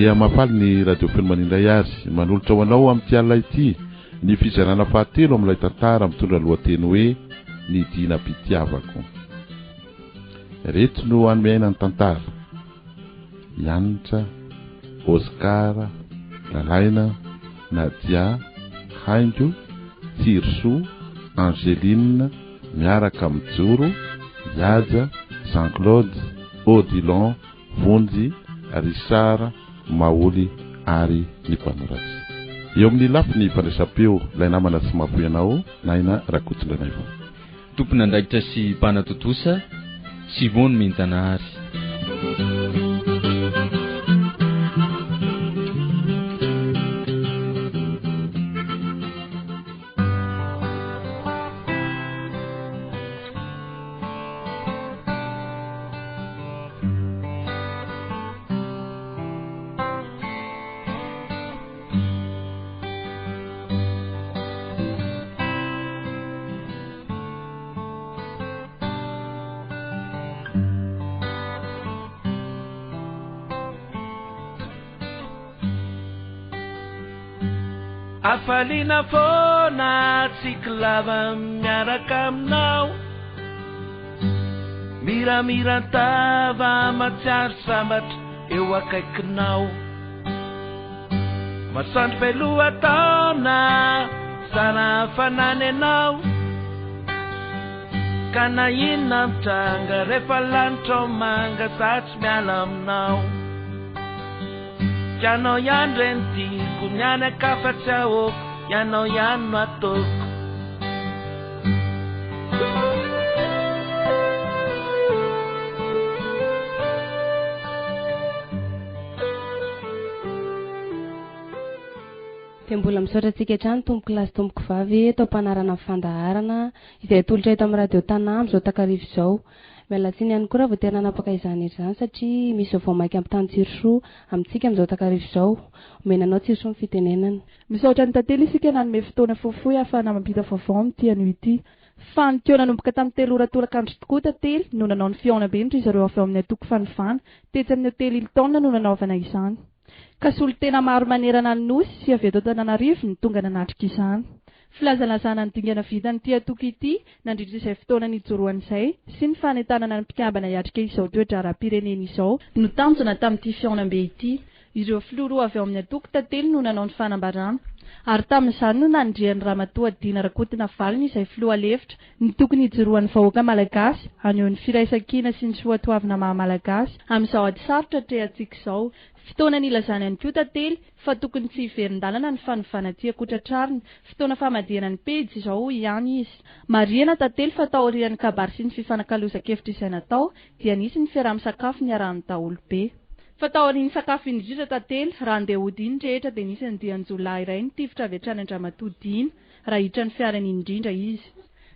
Dia mahafaly ny Radio Feno Manindray ary manolotra ho anao amin'ity alina ity ny fizarana fahatelo amin'ilay tantara mitondra lohateny hoe Ny dinam-pitiavako. Ireto no hanome aina ny tantara, Hanitra, Oscar, Lalaina, Nadia, Haingo, Tsirisoa, Angeline, miaraka amin'i Joro, Ihaja, Jean Claude, Odilon, Vonjy, Richard, Maholy ary ny mpanoratra. Eo amin'ny lafiny fandraisam-peo, ilay namana tsy mahafoy anao, Naina Rakotondranaivo. Tompon'andraikitra sy mpanatontosa, Simon Nomenjanahary. Hafaliana foana tsiky lava miaraka aminao Miramiran-tava matsiaro sambatra eo akaikinao Masoandro be lohataona zara hafanana ianao Ka na inona mitranga rehefa lanitra ao manga za tsy miala aminao Ianao ihany re no tiako, ny any an-kafa tsy ahoako, ianao ihany no ataoko. Dia mbola misaotra antsika hatrany tompoko lahy sy tompoko vavy eto am-panarana ny fandaharana izay atolotra eto amin'ny radio Tana amin'izao takariva izao. Miala tsiny ihany koa raha voatery nanapaka izany hery izany satria misy vaovao maika ampitany Tsirosoa amintsika amin'izao takariva izao. Omena anao Tsirosoa ny fitenenana. Misaotra an'i Tantely isika nanome fotoana fohifohy ahafahana mampita vaovao amin'ity anio ity. Fa ny teo nanomboka tamin'ny 3 ora tolakandro tokoa Tantely no nanao ny fihaonambe ry zareo avy ao amin'ny antoko Fanovana. Tetsy amin'ny hotely Hilton no nanaovana izany. Ka solontena maro manerana ny Nosy sy avy eto Antananarivo no tonga nanatrika izany. Filazalazana ny dingana vitan'ity antoko ity nandritra izay fotoana nijoroany izay sy ny fanentanana ny mpikambana hiatrika izao toe-draharaham-pirenena izao no tanjona tamin'ity fihaonambe ity. Ireo filoha roa avy ao amin'ny antoko Tantely no nanao ny fanambarana. Ary tamin'izany no nanindrian'i Ramatoa Dina Rakotonavalona izay filoha lefitra ny tokony hijoroan'ny vahoaka malagasy haneho ny firaisankina sy ny soatoavina maha malagasy amin'izao ady sarotra atrehantsika izao. Fotoana nilazany ihany koa Tantely fa tokony tsy hiverin-dalana ny fanovana tian-kotratrarina, fotoana famadihana ny pejy izao hoy ihany izy. Marihana Tantely fa taorian'ny kabary sy ny fifanakalozan-kevitra izay natao dia nisy ny fiaraha-misakafo niarahan'ny daholobe. Fa taorian'ny sakafo indrindra Tantely, raha handeha hody iny rehetra dia nisy andian-jiolahy iray nitifitra avy hatrany an-dRamatoa Dina raha hiditra ny fiarany iny indrindra izy.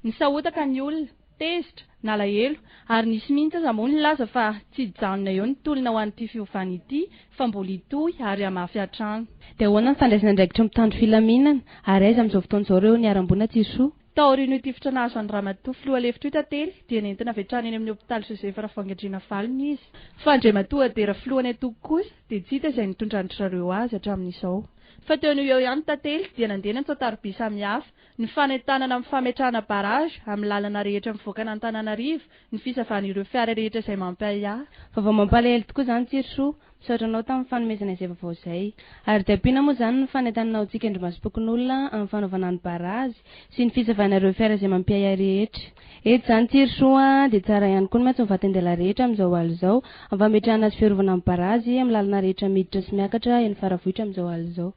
Nisahotaka ny olona, tezitra, nalahelo, ary nisy mihitsy aza moa nilaza fa tsy hijanona eo ny tolona ho an'ity fiovana ity fa mbola hitohy ary hamafy hatrany. Dia ahoana ny fandraisana andraikitry ny mpitandro filaminana ary aiza amin'izao fotoana izao ireo niharam-boina Tsirosoa? Taorian'io tifitra nahazo an'i Ramatoa filoha lefitra io Tantely dia nentina avy hatrany eny amin'ny hopitaly Joseph Ravoahangy-Andrianavalona izy. Fa Andriamatoa Adera filohan'ny antoko kosa dia tsy hita izay nitondran-dry zareo azy hatramin'izao. Fa teo no eo ihany Tantely dia nandeha ny antsan-taroby samihafa, ny fanentanana amin'ny fametrahana barrage amin'ny lalana rehetra mivoaka an'Antananarivo, ny fisavana ireo fiara rehetra izay mampiahiahy. Vaovao mampalahelo tokoa izany Tsirosoa. Misaotra anao tamin'ny fanomezana izay vaovao izay. Ary dia ampiana moa izany ny fanentanana ho antsika andrimasom-pokonolona amin'ny fanaovana ny barazy sy ny fisavana ireo fiara izay mampiahiahy rehetra. Eto izany Tsirosoa a, dia tsara ihany koa ny miantso ny vaten-dehilahy rehetra amin'izao alina izao amin'ny fametrahana sy fiarovana ny barazy amin'ny lalana rehetra miditra sy miakatra eny Faravohitra amin'izao alina izao.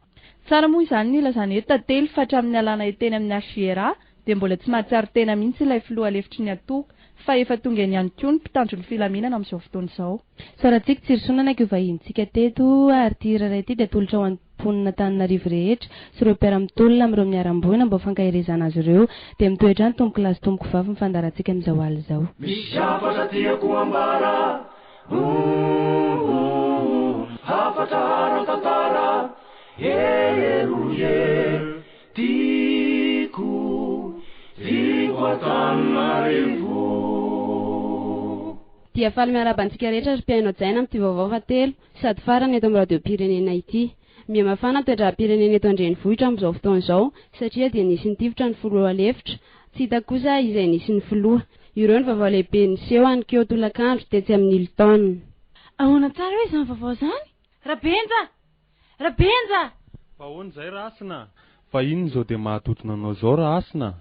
Tsara moa izany ny ilazana eto Tantely fa hatramin'ny nialana teny amin'ny HJRA dia mbola tsy mahatsiaro tena mihitsy ilay filoha lefitry ny antoko fa efa tonga eny ihany koa ny mpitandro ny filaminana amin'izao fotoana izao. Isaorantsika Tsirosoa nanaiky ho vahinintsika teto ary ity hira iray ity dia atolotra ho an'ny mponin'Antananarivo rehetra sy ireo mpiara-mitolona amin'ireo miharam-boina mba ho fankaherezana azy ireo. Dia mitohy hatrany tompoko lahy sy tompoko vavy ny fandaharantsika amin'izao alina izao. Misy hafatra tiako ambara Ouh hafatra ara-tantara Eeroie Tiako tiako Antananarivo. Dia faly miarahaba antsika rehetra ry mpihaino hajaina amin'ity vaovao fahatelo sady farany eto amin'ny radiom-pirenena ity. Miha-mafana ny toe-draham-pirenena eto an-drenivohitra amin'izao fotoana izao satria dia nisy nitifitra ny filoha lefitra, tsy hita kosa izay nisy ny filoha. Ireo ny vaovao lehibe niseho aninkeo tolakandro tetsy amin'ny Hilton. Ahoana tsara hoe izany vaovao izany? Rabenja! Rabenja! Fa ahoana izay Rahasina? Fa inona izao dia mahadodona anao izao Rahasina?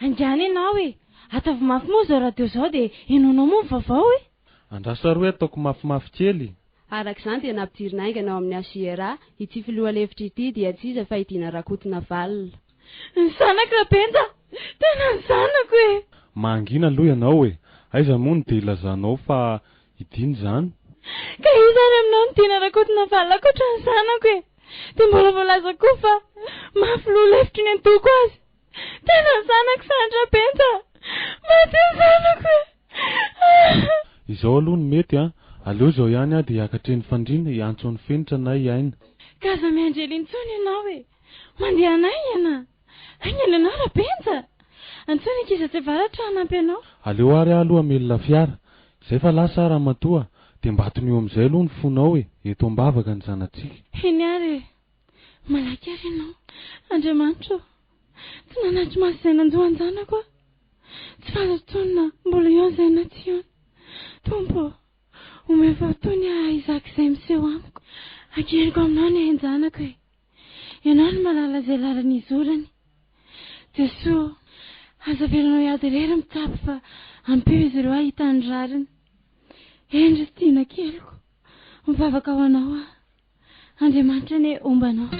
Haingana ianao e! Ataovy mafy moa izao radio izao dia henoinao moa ny vaovao e! Andraso ary hoe ataoko mafimafy kely. Araka izany dia nampidirina haingana ao amin'ny HJRA ity filoha lefitra ity dia tsy iza fa i Dina Rakotonavalona. Ny zanako Rabenja! Tena ny zanako e! Mangina aloha ianao e! Aiza moa no dia ilazanao fa i Dina izany? Ka iza ary aminao no Dina Rakotonavalona ankoatra ny zanako e? Dia mbola voalaza koa fa maha filoha lefitry ny antoko azy! Tena ny zanako izany Rabenja! Maty ny zanako e! Izao aloha no mety an! Aleo izao ihany aho dia hiakatra eny Fandriana hiantso an'i Fenitra na i Aina. Ka aza miandry ela intsony ianao e! Mandehana haingana! Haingana ianao Rabenja! Antsoy ny ankizy atsy avaratra hanampy anao. Aleo ary aho aloha hamelona fiara. Izay fa lasa aho ramatoa, dia mba tonio amin'izay aloha ny fonao e! Eto am-bavaka ny zanatsika. Eny ary e! Malaky ary ianao. Andriamanitra ô! Tsy nanatri-maso izay nanjo an-janako aho. Tsy fantatro intsony na mbola eo izay na tsy eo. Tompo ô! Omeo fahatony aho hizaka izay miseho amiko. Ankiniko aminao ny ain-janako e! Ianao no mahalala izay lalana izorany. Jesoa ô! Aza avelanao hiady irery mitsabo fa ampio izy ireo hahita ny rariny. Eny ry tiana keliko, mivavaka ho anao aho. Andriamanitra anie homba anao.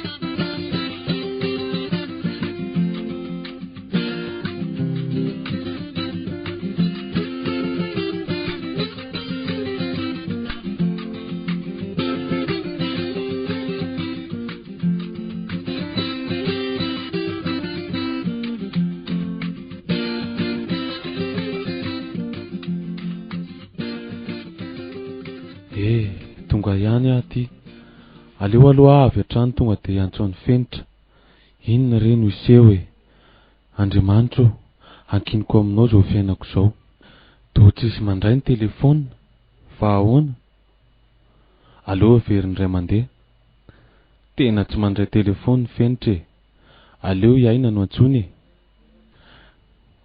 Eh, tonga ihany aho aty. Aleo aloha aho avy hatrany tonga dia hiantso an'i Fenitra. Inona re no hiseho e? Andriamanitra o, ankiniko aminao izao fiainako izao. Toa tsisy mandray ny telephone, fa ahoana? Aleo averina indray mandeha. Tena tsy mandray telephone Fenitra e! Aleo i Aina no antsoina e!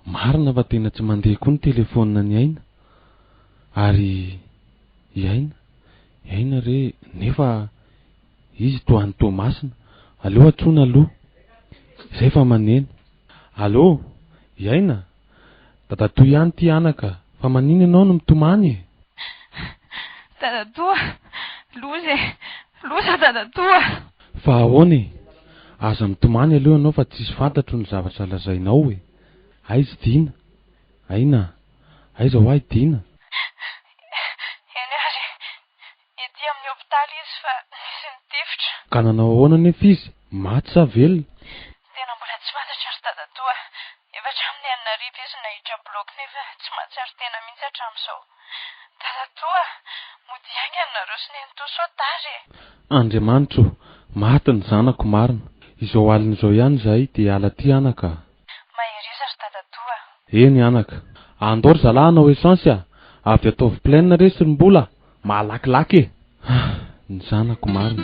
Marina fa tena tsy mandeha koa ny telephone an'i Aina. Ary i Aina? I Aina re nefa izy toa any Toamasina. Aleo antsoina aloha. Izay fa maneno. Allô? I Aina? Dadatoa ihany ity anaka, fa maninona ianao no mitomany e? Dadatoa, loza e! Loza dadatoa! Fa ahoana e? Aza mitomany aloha ianao fa tsisy fantatro ny zavatra lazainao e! Aiza i Dina? Aina a! Aiza hoa i Dina? Eny ary, ety amin'ny hopitaly izy fa nisy nitifitra. Ka nanao ahoana anefa izy? Maty sa velona? Tena mbola tsy fantatro ry dadatoa. Efa hatramin'ny enina hariva izy no naiditra bloc nefa tsy mahatsiaro tena mihitsy hatramin'izao. Dadatoa, modia haingana nareo sy nenitoa sao tara e! Andriamanitra o! Maty ny zanako marina. Izao alina izao ihany izahay dia hiala aty anaka a! Mahereza ry dadatoa a! Eny anaka. Andao ry zalahy hanao essence a! Avy dia ataovy pleine re sy ry Mbola a! Mahalakilaky e! Ah! Ny zanako marina.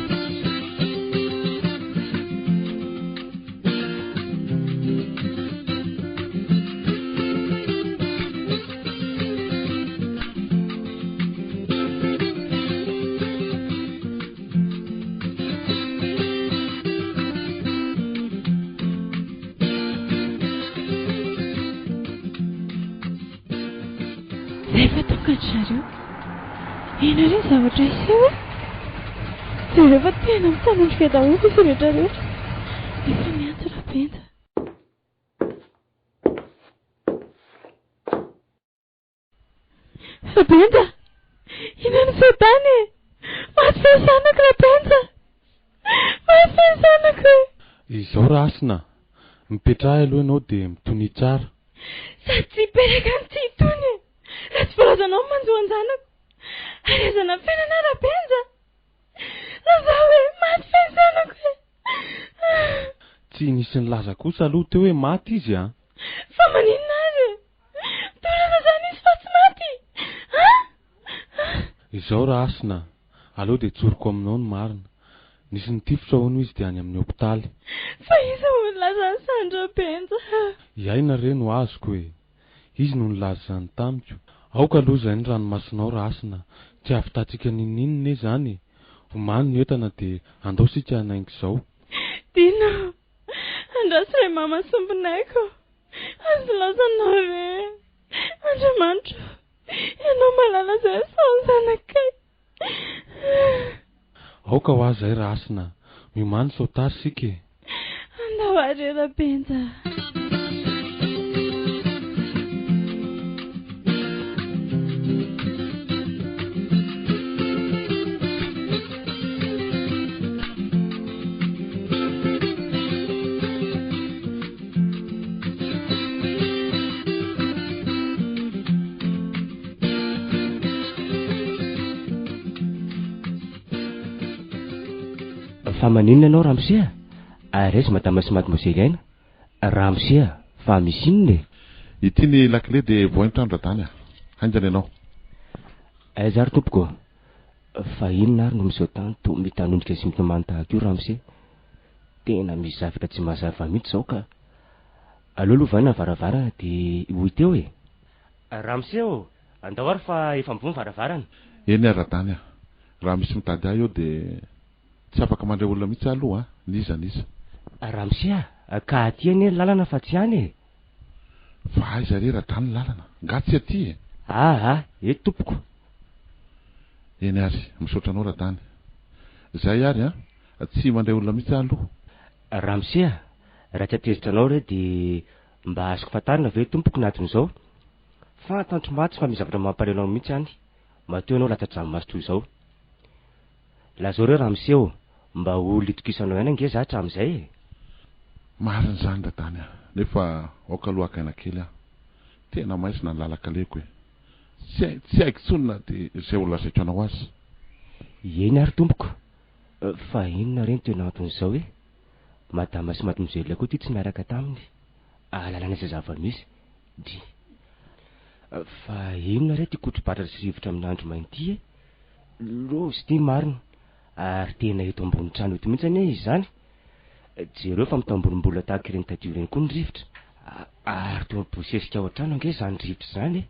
Zay fa tonga ry zareo. Inona re ny zavatra hiseho e? Jereo fa tena mifanondrika daholo izy rehetra rehetra. Efa miantso Rabenja. Rabenja! Inona no seho tany e? Maty ve ny zanako Rabenja? Maty ve ny zanako e? Izao Rahasina a! Mipetraha aloha ianao dia mitonia tsara. Sady tsy hipetraka no tsy hitony e! Raha tsy voalazanao ny manjo an-janako. Ary aiza nafenana aho Rabenja? Lazao hoe maty ve ny zanako e? Tsy nisy nilaza kosa aloha teo hoe maty izy an! Fa maninona ary e? Torana izany izy fa tsy maty! Izao Rahasina a! Aleo dia tsoriko aminao ny marina. Nisy nitifitra hono izy dia any amin'ny hopitaly. Fa iza no nilaza an'izany Rabenja? I Aina re no azoko e! Izy no nilaza izany tamiko. Aoka aloha izay ny ranomasonao Rahasina, tsy hahavitantsika n'inon'inona anie izany e! Omano ny entana dia andao isika hanainga izao. Dina ô! Andraso re mama sombinaiko. Azo laozana ve? Andriamanitra ô! Ianao mahalala izay asao ny zanakay. Aoka ho ahy izay Rahasina a! Miomàna sao tara isika e! Andao ary Rabenja a! Fa maninona ianao ramose a? Ary aiza madama sy mademoiselle Aina? Ramose a, fa misy inona e? Ity ny lakile dia vohay ny trano Radany a! Haingana ianao. Aiza ary tompoko? Fa inona ary no miseho tany toa mitanondrika sy mitomany tahaka io ramose? Tena misy zavatra tsy mazava mihitsy izao ka. Aleo aloha vaina ny varavarana dia ho hita eo e! Ramose ô! Andao ary fa efa mivoha ny varavarana. Eny ary Radany a! Raha misy mitady ahy eo dia tsy afaka mandray olona mihitsy aho aloha an! N'iza n'iza. Ramose a! Ka aty anie ny lalana fa tsy any e! Fa aiza re Radany ny lalana? Nga tsy aty e? Aa! Eto tompoko. Eny ary, misaotra anao Radany. Zay ary an! Tsy mandray olona mihitsy aho aloha. Ramose a! Raha tsy hatezitra anao re dia mba azoko fantarina ve tompoko ny anton'izao? Fantatro mantsy fa misy zavatra mampalahelo anao mihitsy any, matoa ianao latsa-dranomaso toy izao. Lazao re ramose ô, mba olona itokisanao ihany ange za hatramin'izay e! Marina izany Radany a! Nefa aoka aloha haka aina kely aho. Tena maizina ny lalan-kalehiko e! Tsy tsy haiko intsony na dia izay ho lazaiko anao aza. Eny ary tompoko, fa inona re no tena anton'izao e? Madama sy mademoiselle koa ity tsy niaraka taminy, ahalalana izay zava-misy. Dry. Fa inona re ity kotro-baratra sy rivotra amin'ny andro mainty ity e? Loza ity marina, ary tena eto ambony trano eto mihitsy anie izy izany. Jereo fa mitambolimbola tahaka ireny tadio ireny koa ny rivotra. Ary toa mibosesika ao an-trano ange izany rivotra izany e!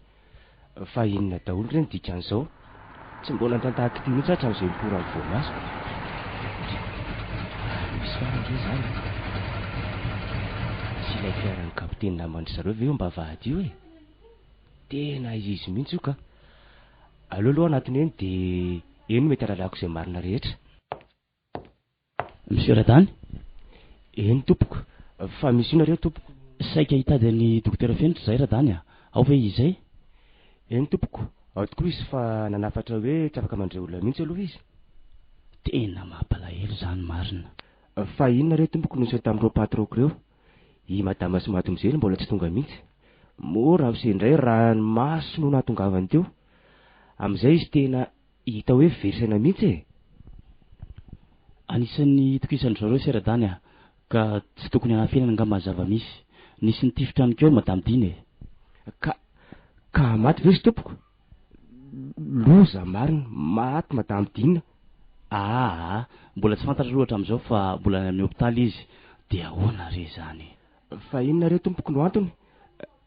Fa inona daholo re ny dikan'izao? Tsy mbola nitantara tahaka ity mihitsy aho hatramin'izay niporan'ny voamasoko. Dry. Ary misy fiara ange izany e! Tsy ilay fiaran'ny kapiteny naman-dry zareo ve io am-bavahady io e? Tena izy mihitsy io ka! Aleo aloha anatiny eny dia eny no mety hahalalako izay marina rehetra. Monsieur Radany? Eny tompoko, fa misy inona re tompoko? Saika hitady an'i Dokotera Fenitra izahay Radany a! Ao ve izy izay? Eny tompoko, ao tokoa izy fa nanafatra hoe tsy afaka mandray olona mihitsy aloha izy. Tena mampalahelo izany marina. Fa inona re tompoko no niseho tamin'ireo patroko ireo? I madama sy mademoiselle mbola tsy tonga mihitsy. Moa ramose indray raha ny maso no nahatongavany teo. Amin'izay izy tena Hita hoe very saina mihitsy e! Anisan'ny itokisan-dry zareo i Radany a! Ka tsy tokony hanafenana angamba ny zava-misy. Nisy nitifitra ihany koa Madame Dina e! Ka, ka maty ve izy tompoko? Loza marina, maty Madame Dina. Aa, mbola tsy fantatra aloha hatramin'izao fa mbola any amin'ny hopitaly izy. Dia ahoana re izany? Fa inona re tompoko no antony?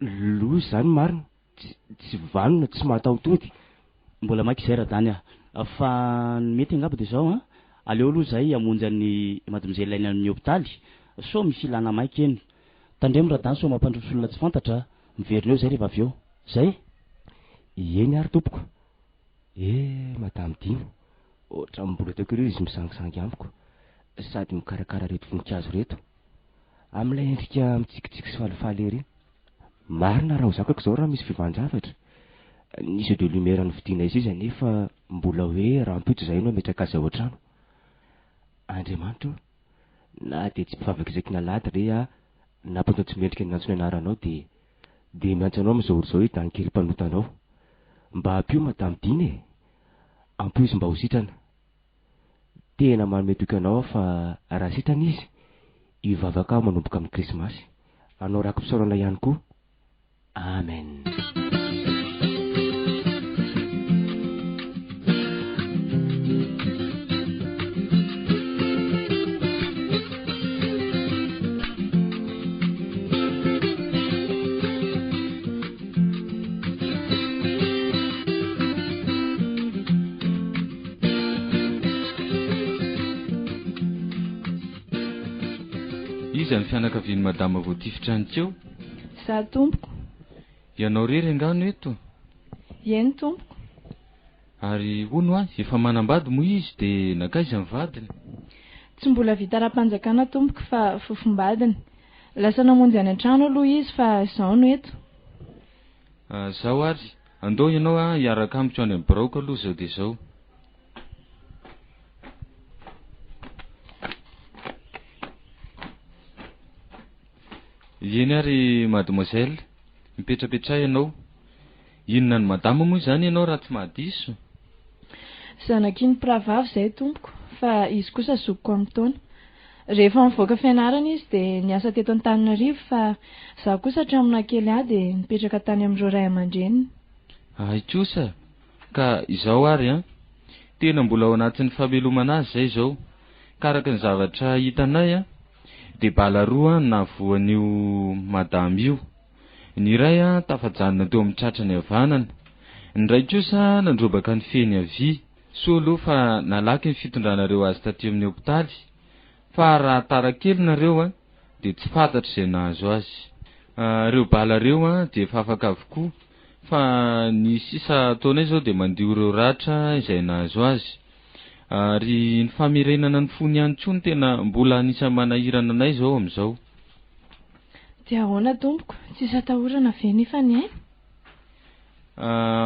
Loza izany marina. Tsy vanona, tsy mahataho-tody. Mbola maika izay Radany a! Fa ny mety angamba dia izao an, aleo aloha izahay hamonjy an'i Mademoiselle any amin'ny hopitaly, sao misy ilana maika eny. Tandremo Radany sao mampandroso olona tsy fantatra a! Miverina eo izay rehefa avy eo. Izay? Eny ary tompoko. Eh, Madame Dina, ohatran'ny mbola teo kely izy misangisangy amiko, sady mikarakara ireto voninkazo ireto. Amin'ilay endrika mitsikitsiky sy falifaly ery. Marina raha ho zakako izao raha misy fiovan-javatra. Ny jeu de lumière novidiana izy izy anefa mbola hoe rahampitso izahay no hametraka azy ao an-trano. Andriamanitra ô, na dia tsy mpivavaka isaky ny alahady re aho na mpanota tsy mendrika ny miantso ny anaranao dia dia miantso anao amin'izao ora izao i Danikely mpanota anao. Mba ampio Madame Dina e! Ampio izy mba ho sitrana. Tena manome toky anao aho fa raha sitrana izy, hivavaka aho manomboka amin'ny krismasy. Hanao raki-pisaorana ihany koa. Amen. Iza ny fianakavian'i madama voatifitra aninkeo? Izaho tompoko. Ianao irery angaha no eto? Eny tompoko. Ary hono hoa, efa manambady moa izy dia nankaiza ny vadiny? Tsy mbola vita ara-panjakana tompoko fa fofombadiny. Lasa namonjy any an-trano aloha izy fa izao no eto. Zao ary, andao ianao a hiaraka amiko any amin'ny biraoko aloha izao dia izao. Eny ary mademoiselle, mipetrapetraha ianao. Inona ny madama moa izany ianao raha tsy mahadiso? Zanak'iny mpirahavavy izay tompoko, fa izy kosa zokiko amin'ny taona. Rehefa nivoaka fianarana izy dia niasa teto Antananarivo fa izaho kosa hatramin'ny naha kely ahy dia nipetraka tany amin'ireo ray aman-dreniny. Hay kosa! Ka izao ary an! Tena mbola ao anatin'ny famelomana azy izay izao, ka araka ny zavatra hitanay an, dia bala roa no nahavoa an'io madama io. Ny iray tafajanona teo amin'ny tratrany havanana, ny iray kosa nandrobaka ny feny havia. Soa aloha fa nalaky ny fitondranareo azy taty amin'ny hopitaly fa raha tara kely nareo dia tsy fantatro izay nahazo azy. Ireo bala ireo dia efa afaka avokoa fa ny sisa ataonay izao dia mandio ireo ratra izay nahazo azy. Ary ny famerenana ny fony ihany koa no tena mbola anisan'ny manahirana anay izao amin'izao. Dia ahoana tompoko, tsisy atahorana ve nefa ny ainy?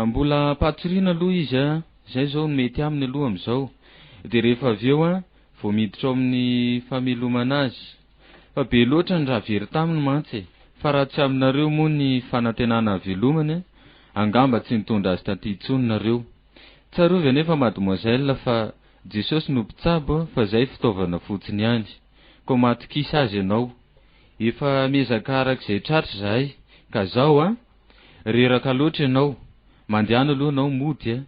Mbola ampahatsoriana aloha izy a, izay izao no mety aminy aloha amin'izao. Dia rehefa avy eo a, vao miditra ao amin'ny famelomana azy. Fa be loatra ny raha very taminy mantsy e. Fa raha tsy aminareo moa ny fanantenana hahavelomany, angamba tsy nitondra azy taty intsony nareo. Tsarovy anefa mademoiselle fa Jesosy no mpitsabo fa izay fitaovana fotsiny ihany. Koa matokisa azy ianao. Efa miezaka araka izay tratra izahay. Ka zao a! Reraka loatra ianao. Mandehana aloha ianao mody a!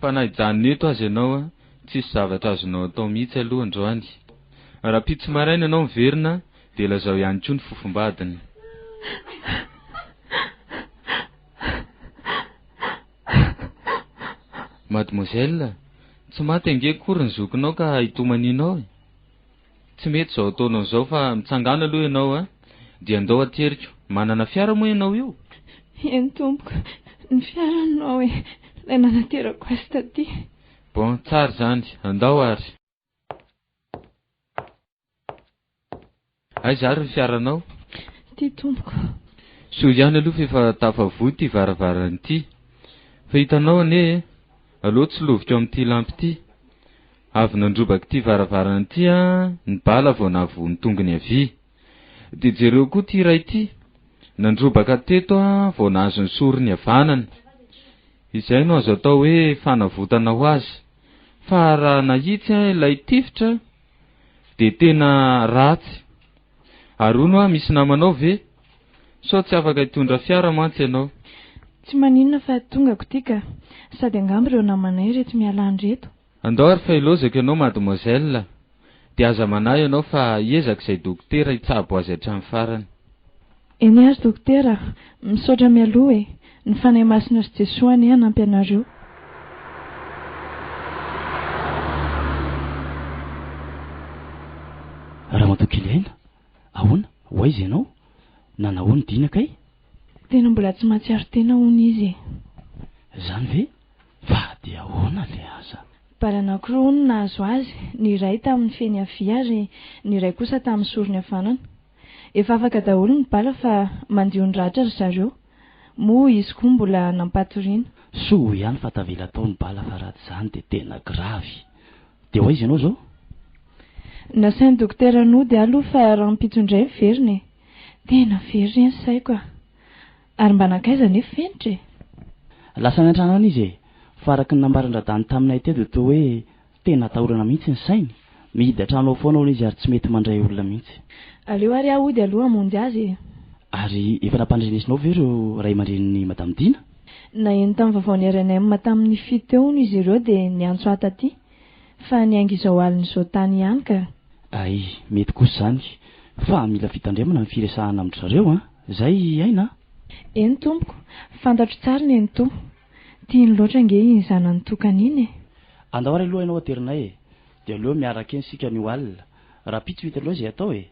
Fa na hijanona eto aza ianao a, tsisy zavatra azonao atao mihitsy aloha androany. Rahampitso maraina ianao miverina dia lazao ihany koa ny fofombadiny. Mademoiselle, tsy maty ange akory ny zokinao ka hitomanianao e! Tsy mety izao ataonao izao fa mitsangàna aloha ianao a! Dia andao ateriko. Manana fiara moa ianao io? Eny tompoko, ny fiara no ao e! Ilay nanaterako azy taty. Bon, tsara izany. Andao ary. Aiza ary ny fiaranao? Ity tompoko. Soa ihany aloha fa efa tafavoha ity varavarana ity. Fa hitanao anie e! Aleo tsy loviko amin'ity lampy ity. Avy nandrobaka ity varavarana ity aho ny bala vao nahavoa ny tongony havia. Dia jereo koa ity iray ity. Nandrobaka teto aho vao nahazo ny sorony havanana. Izay no azo atao hoe fanavotana ho azy. Fa raha nahitsy ilay tifitra dia tena ratsy. Ary hono hoa misy namanao ve? Sao tsy afaka hitondra fiara mantsy ianao. Tsy maninona fa tongako ity ka. Sady angamba ireo namanay ireto miala any ireto. Andao ary fa ilaozako ianao mademoiselle. Dia aza manahy ianao fa hiezaka izay dokotera hitsabo azy hatramin'ny farany. Eny ary dokotera a! Misaotra mialoha e! Ny Fanahy Masina sy Jesoa anie hanampy anareo. Ramatoa kely aina, ahoana? Ho aiza ianao? Nanahoa ny Dina kay? Tena mbola tsy mahatsiaro tena hono izy e! Izany ve? Fa dia ahoana le aza? Bala anankiroa hono no nahazo azy, ny iray tamin'ny feny havia ary ny iray kosa tamin'ny sorony havanana. Efa afaka daholo ny bala fa mandio ny ratra ry zareo. Moa izy koa mbola nampatoriana. Soa ihany fa tavela tao ny bala fa raha tsy izany dia tena gravy. Dia ho aiza ianao izao? Nasain'ny dokotera nody aho aloha fa rahampitso indray miverina e. Tena very re ny saiko a. Ary mba nankaiza anefa Fenitra e? Lasa any an-trano any izy e! Fa araka ny nambaran-dRadany taminay teo dia toa hoe tena atahorana mihitsy ny sainy. Mihidy an-trano ao foana hono izy ary tsy mety mandray olona mihitsy. Aleo ary aho hody aloha hamonjy azy e! Ary efa nampandrenesinao ve ireo ray aman-drenin'i Madame Dina? Naheno tamin'ny vaovaon'ny rnm tamin'ny fito teo hono izy ireo dia niantso ahy taty. Fa niainga izao alina izao tany ihany ka. Hay, mety kosa izany. Fa mila fitandremana ny firesahana amin-dry zareo an! Zay i Aina a! Eny tompoko, fantatro tsara nenitoa. Tiany loatra ange iny zanany tokana iny e! Andao ary aloha ianao aterinay e! Dia aleo miaraka eny isika anio alina. Rahampitso hitanao izay atao e!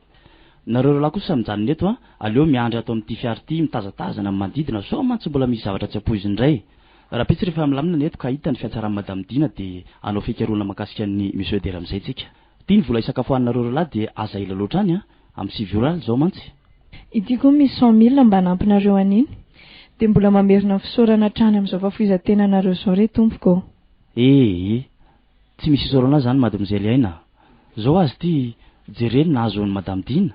Nareo roalahy kosa mijanona eto a, aleo miandry ato amin'ity fiara ity mitazatazana ny manodidina sao mantsy mbola misy zavatra tsy ampoiziny indray. Rahampitso rehefa milamina ny eto ka hita ny fihatsaran'i Madame Dina dia hanao fikarohana mahakasika an'i Monsieur Dera amin'izay tsika. Ity ny vola hisakafoaninareo roalahy dia aza ela loatra any a, amin'ny 9 ora alina izao mantsy. Ity koa misy 100 mille mba hanampinareo an'iny. Dia mbola mamerina ny fisaorana hatrany amin'izao fahafoizan-tenanareo izao re tompoko ô. Ee, tsy misy isaorana ahy izany Mademoiselle Aina a. Zao azy ity jereo ny nahazo an'i Madame Dina.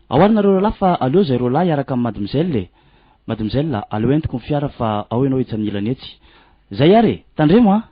Ao ary nareo roalahy fa aleo izay roalahy hiaraka amin'i Mademoiselle e. Mademoiselle, aleo entiko ny fiara fa ao ianao etsy amin'ny ilany etsy. Zay ary e! Tandremo an!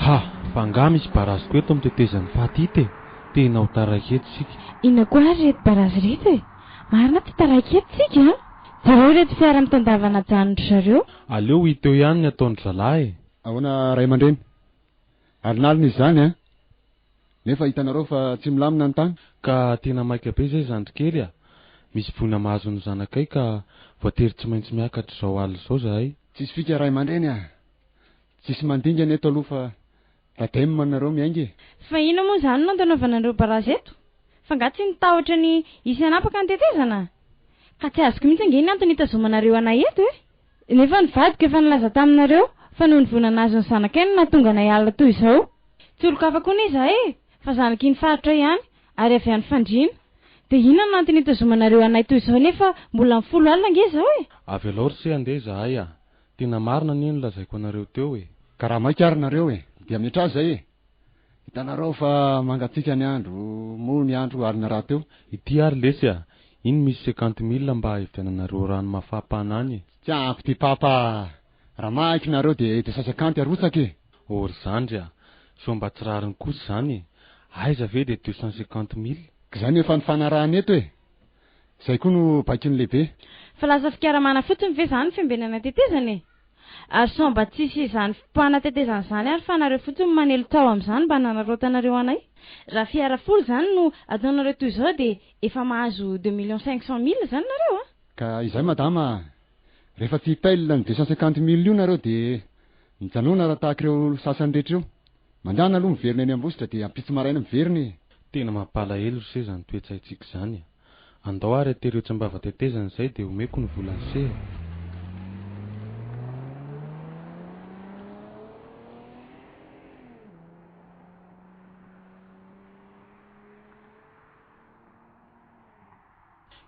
Ha! Fa angaha misy barazy koa eto amin'ny tetezan'ny faty ito e? Tena ho taraiky eto isika. Inona koa ary ireto barazy ireto e? Marina tsy taraiky eto isika an! Jereo ireto fiara mitandavana ajanon-dry zareo. Aleo ho hita eo ihany ny ataon-dry zalahy e! Ahoana ray aman-dreny? Alinalina izy izany an! Nefa hitanareo fa tsy milamina ny tany. Ka tena maika be izay zandry kely a! Misy voina mahazo ny zanakay ka voatery tsy maintsy miakatra izao alina izao zahay. Tsisy fika ray aman-dreny a! Tsisy mandingana eto aloha fa radem nareo miainga e! Fa inona moa izany no antanaovanareo barazy eto? Fa nga tsy ny tahotra ny hisy hanapaka ny tetezana? Ka tsy azoko mihitsy ange ny antony hitazomanareo anay eto e! Nefa ny vadiko efa nilaza taminareo fa noho ny voina nahazo ny zanakay no nahatonga anay alina toy izao. Tsy olon-kafa koa anie izahay e, fa zanak'iny faritra ihany ary avy any Fandriana. Dia inona no antony hitazomanareo anay toy izao nefa mbola amin'ny folo alina ange izao e? Avelao ry se handeha izahay a! Tena marina anie no lazaiko anareo teo e! Ka raha maika ary nareo e, dia miatraha izay e! Hitanareo fa mangatsiaka ny andro, moa ny andro alina rahateo. Ity ary lesy a! Iny misy cinquante mille mba hividiananareo rano mafapana any e! Tsy ampy ty papa a! Raha maika nareo dia deux cent cinquante arotsaka e! Oh ry zandry a! Sao mba tsy rariny kosa izany e! Aiza ve dia 250 mille? K'izay no efa nifanarahana eto e! Izay koa no baikon'ny lehibe. Fa lasa fikaramana fotsiny ve izany ny fiambenana tetezana e? Ary sao mba tsisy izany fanatetezana izany ary fa nareo fotsiny no manely tsaho amin'izany mba nanaraotanareo anay. Raha fiara folo izany no ataonareo toy izao dia efa mahazo deux millions cinq cent mille izany nareo a! Ka izay madama a! Rehefa tsy hi-pail ny 250 mille io nareo dia mijanona raha tahaka ireo sasany rehetra io. Mandehana aloha miverina eny Ambositra dia ampitso maraina miverina e! Tena mampalahelo ry se izany toe-tsaintsika izany e! Andao ary atery etsy ambava-tetezana izay dia omeko ny volan'i se e!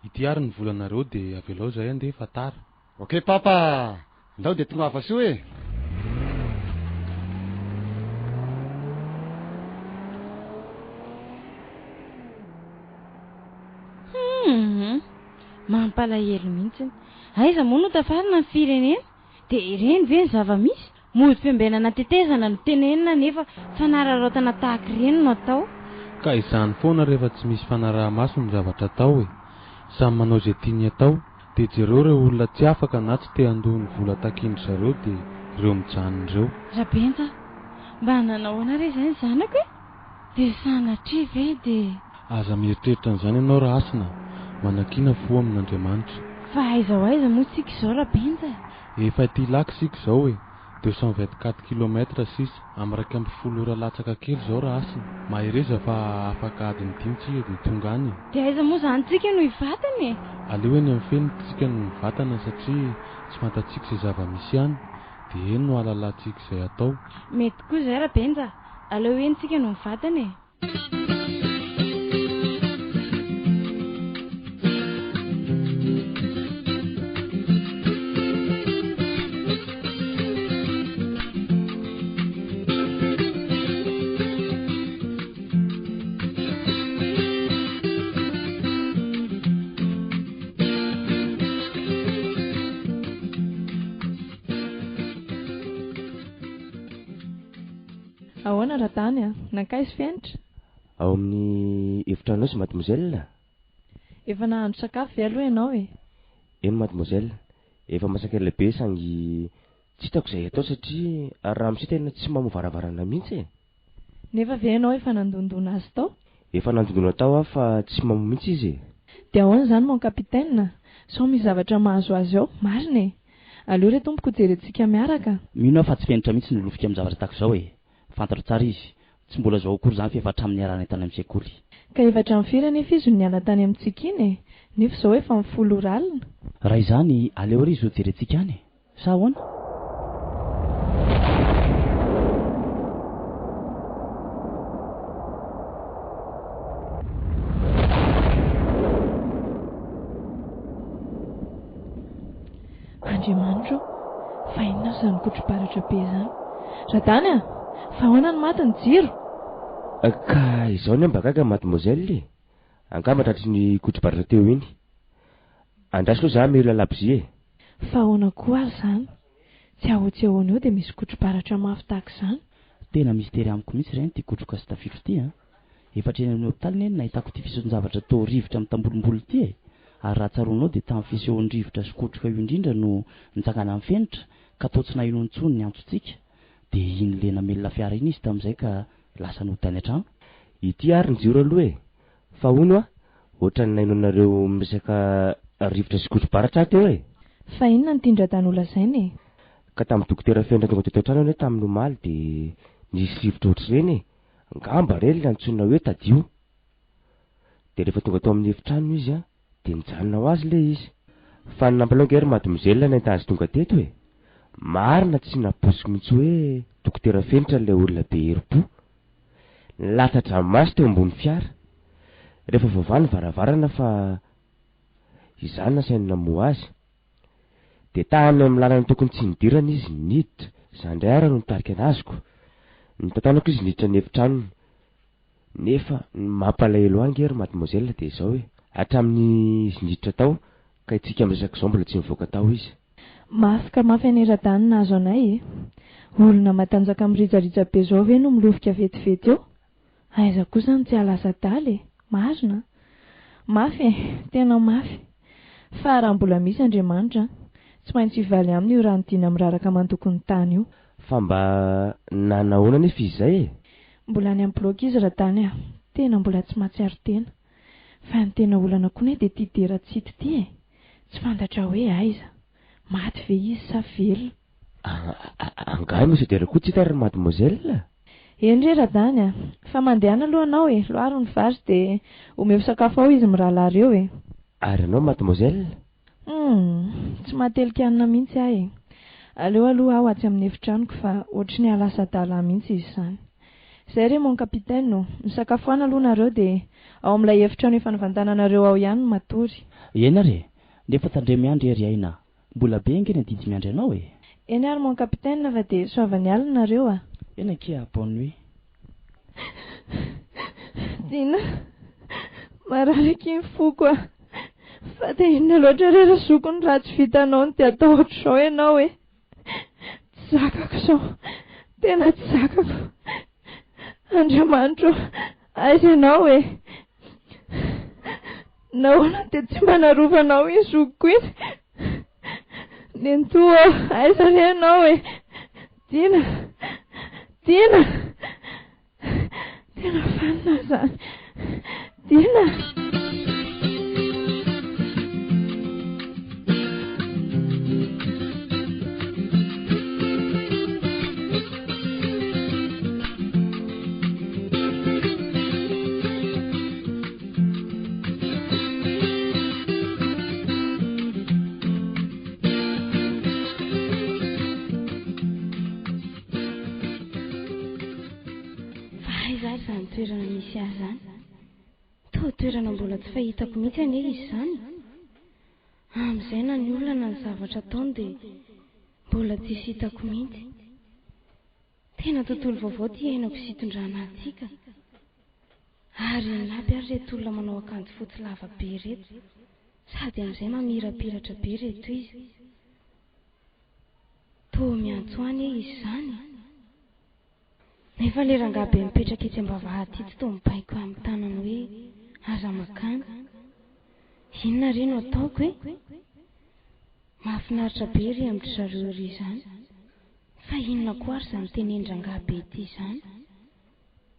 Ity ary ny volanareo dia avelao izahay andeha fa tara. Ok papa a! Ndao dia tongava soa e! Humm! Mampalahelo mihitsiny. Aiza moa no tafarina ny firenena? Dia ireny ve ny zava-misy? Mody fiambenana tetezana no tenenina nefa fanararaotana tahaka ireny no atao. Ka izany foana rehefa tsy misy fanaraha-maso ny zavatra atao e! Samy manao izay tiany atao. Dia jereo ireo olona tsy afaka na tsy te handoa ny vola takian-dry zareo dia ireo mijanona ireo. Rabenja, mba nanao ahoana re izay ny zanako e? Dia sanatria ve dia. Aza mieritreritra an'izany ianao Rahasina a! Manakiana fo amin'Andriamanitra. Fa aiza ho aiza moa tsika izao Rabenja e? Efa ety Ilaka isika izao e! 224 kilomètres sisa. Amin'ny 11 ora latsaka kely izao Rahasina. Mahereza fa afaka adiny dimy tsika dia tonga any e! Dia aiza moa izany tsika no hivatana e? Aleo eny amin'ny fenitra tsika no mivatana satria tsy fantatsika izay zava-misy any dia eny no ahalalantsika izay atao. Mety koa izay Rabenja a! Aleo eny tsika no mivatana e! Ahoana Radany a? Nankaiza Fenitra? Ao amin'ny efitranonao izy mademoiselle. Efa nahandro sakafo ve aloha ianao e? Eny mademoiselle, efa masaka ela be saingy tsy hitako izay atao satria ramose tena tsy mamoha varavarana mihitsy e. Nefa ve ianao efa nandondona azy tao? Efa nandondona tao aho fa tsy mamoha mihitsy izy e. Dia ahoana izany mon capitaine? Sao misy zavatra mahazo azy ao? Marina e! Aleo re tompoko jerentsika miaraka. Mino aho fa tsy fenitra mihitsy ny lofika amin'ny zavatra tahaka izao e! Fantatro tsara izy. Tsy mbola izao akory izany fa efa hatramin'ny niarahanay tany amin'ny sekoly. Ka efa hatramin'ny firy anefa izy no niala tany amintsika iny e! Nefa izao efa amin'ny folo ora alina. Raha izany, aleo ary izy ho jerentsika any e! Sa ahoana? Andriamanitra ô! Fa inona ary izany kotro-baratra be izany? Radany a! Fa ahoana no maty ny jiro? Ka izao anie mba gaga mademoiselle e! Angamba tratry ny kotro-baratra teo iny. Andraso aloha za hamelona labozia e! Fa ahoana koa ary izany? Tsy ahoa tsy ahoana eo dia misy kotro-baratra mafy tahaka izany? Tena mistery amiko mihitsy ireny ity kotroka sy tafiotra ity an! Efa hatreny amin'ny hopitaly anie no nahitako ity fisehoan-javatra toa rivotra mitambolimboly ity e! Ary raha tsaroanao dia tamin'ny fisehoan'ny rivotra sy kotroka io indrindra no nitsanganan'i Fenitra ka toa tsy naheno intsony ny antsontsika. Dia iny le namelona fiara iny izy tamin'izay ka lasa nody tany an-trano. Ity ary ny jiro aloha e! Fa hono hoa, ohatran'ny naheno anareo miresaka rivotra sy kotro-baratra aho teo e! Fa inona no tian-dRadany holazaina e? Ka tamin'ny dokotera Fenitra tonga teto an-trano anie tamin'ny omaly dia nisy rivotra ohatr'ireny e! Angamba ireny ilay antsoina hoe tadio. Dia rehefa tonga tao amin'ny efitrano izy an, dia nijanona ho azy ilay izy. Fa ny nampalahelo ange ry mademoiselle nahita azy tonga teto e! Marina tsy nampoiziko mihitsy hoe dokotera Fenitra ilay olona be herim-po. Nilatsa-dranomaso teo ambony fiara. Rehefa voavaha ny varavarana fa izaho nasainy namoha azy. Dia tany amin'ny lalana tokony tsy nidirana izy niditra, izaho indray ary no nitarika an'azoko. Notantanako izy niditra ny efitranony. Nefa ny mampalahelo ahy ange ry mademoiselle dia izao e, hatramin'ny izy niditra tao ka itsika miresaka izao mbola tsy nivoaka tao izy. Mafy ka mafy anie Radany nahazo anay e! Olona matanjaka mirijarija be zao ve no milofika vetivety eo? Aiza kosa no tsy hahalasa adala e! Marina an! Mafy e! Tena mafy! Fa raha mbola misy Andriamanitra an! Tsy maintsy hivaly aminy io rano dina miraraka mandoko ny tany io. Fa mba nanahoana anefa izy izay e? Mbola any amin'ny bloc izy Radany a! Tena mbola tsy mahatsiaro tena. Fa ny tena olana koa ne dia ity dera tsy hita ity e! Tsy fantatra hoe aiza. Maty ve izy sa velona? Angaha Monsieur Dera koa tsy hita ry mademoiselle? Eny re Radany a! Fa mandehana aloha anao e! Loaro ny vary dia omeo sakafo ao izy mirahalahy ireo e! Ary ianao mademoiselle? Humm! Tsy mahatelika hanina mihitsy aho e! Aleo aloha aho atsy amin'ny efitranoko fa ohatry ny hahalasa adala ahy mihitsy izy izany. Izay re mon capitaine ô! Misakafoana aloha nareo dia ao amin'ilay efitrano efa nivantananareo ao ihany no matory. Eny ary e! Nefa tandremo ihany re ry Aina a! Mbola be ange ny adidy miandry anao e! Eny ary mon capitaine fa dia soava ny alina nareo a! Eny akia, bonne nuit. Dina, marary akia ny foko a! Fa dia inona loatra re ry zoky no ratsy vitanao no dia atao ohatr'izao ianao e! Tsy zakako izao, tena tsy zakako. Andriamanitro ô, aiza ianao e? Nahoana dia tsy mba narovanao iny zokiko iny? Nenitoa ô, aiza re ianao e? Dina, Dina! Tena fanina izany. Dina! Fa aiza ary izany toerana misy ahy izany? Toa toerana mbola tsy fahitako mihitsy anie izy izany. Amin'izay na ny olona na ny zavatra ataony dia mbola tsisy hitako mihitsy. Tena tontolo vaovao ity iainako sy itondrana ahy ity ka. Ary inona aby ary ireto olona manao akanjo fotsy lava be ireto? Sady amin'izay mamirapiratra be ireto izy. Toa miantso ahy anie izy izany e! Nefa le rangahy be mipetraka etsy am-bavahady itsy toa mibaiko ahy amin'ny tanany hoe aza makany. Inona re no ataoko e? Mahafinaritra be ery amin-dry zareo ery izany. Fa inona koa ary izany tenenin-drangahy be ity izany?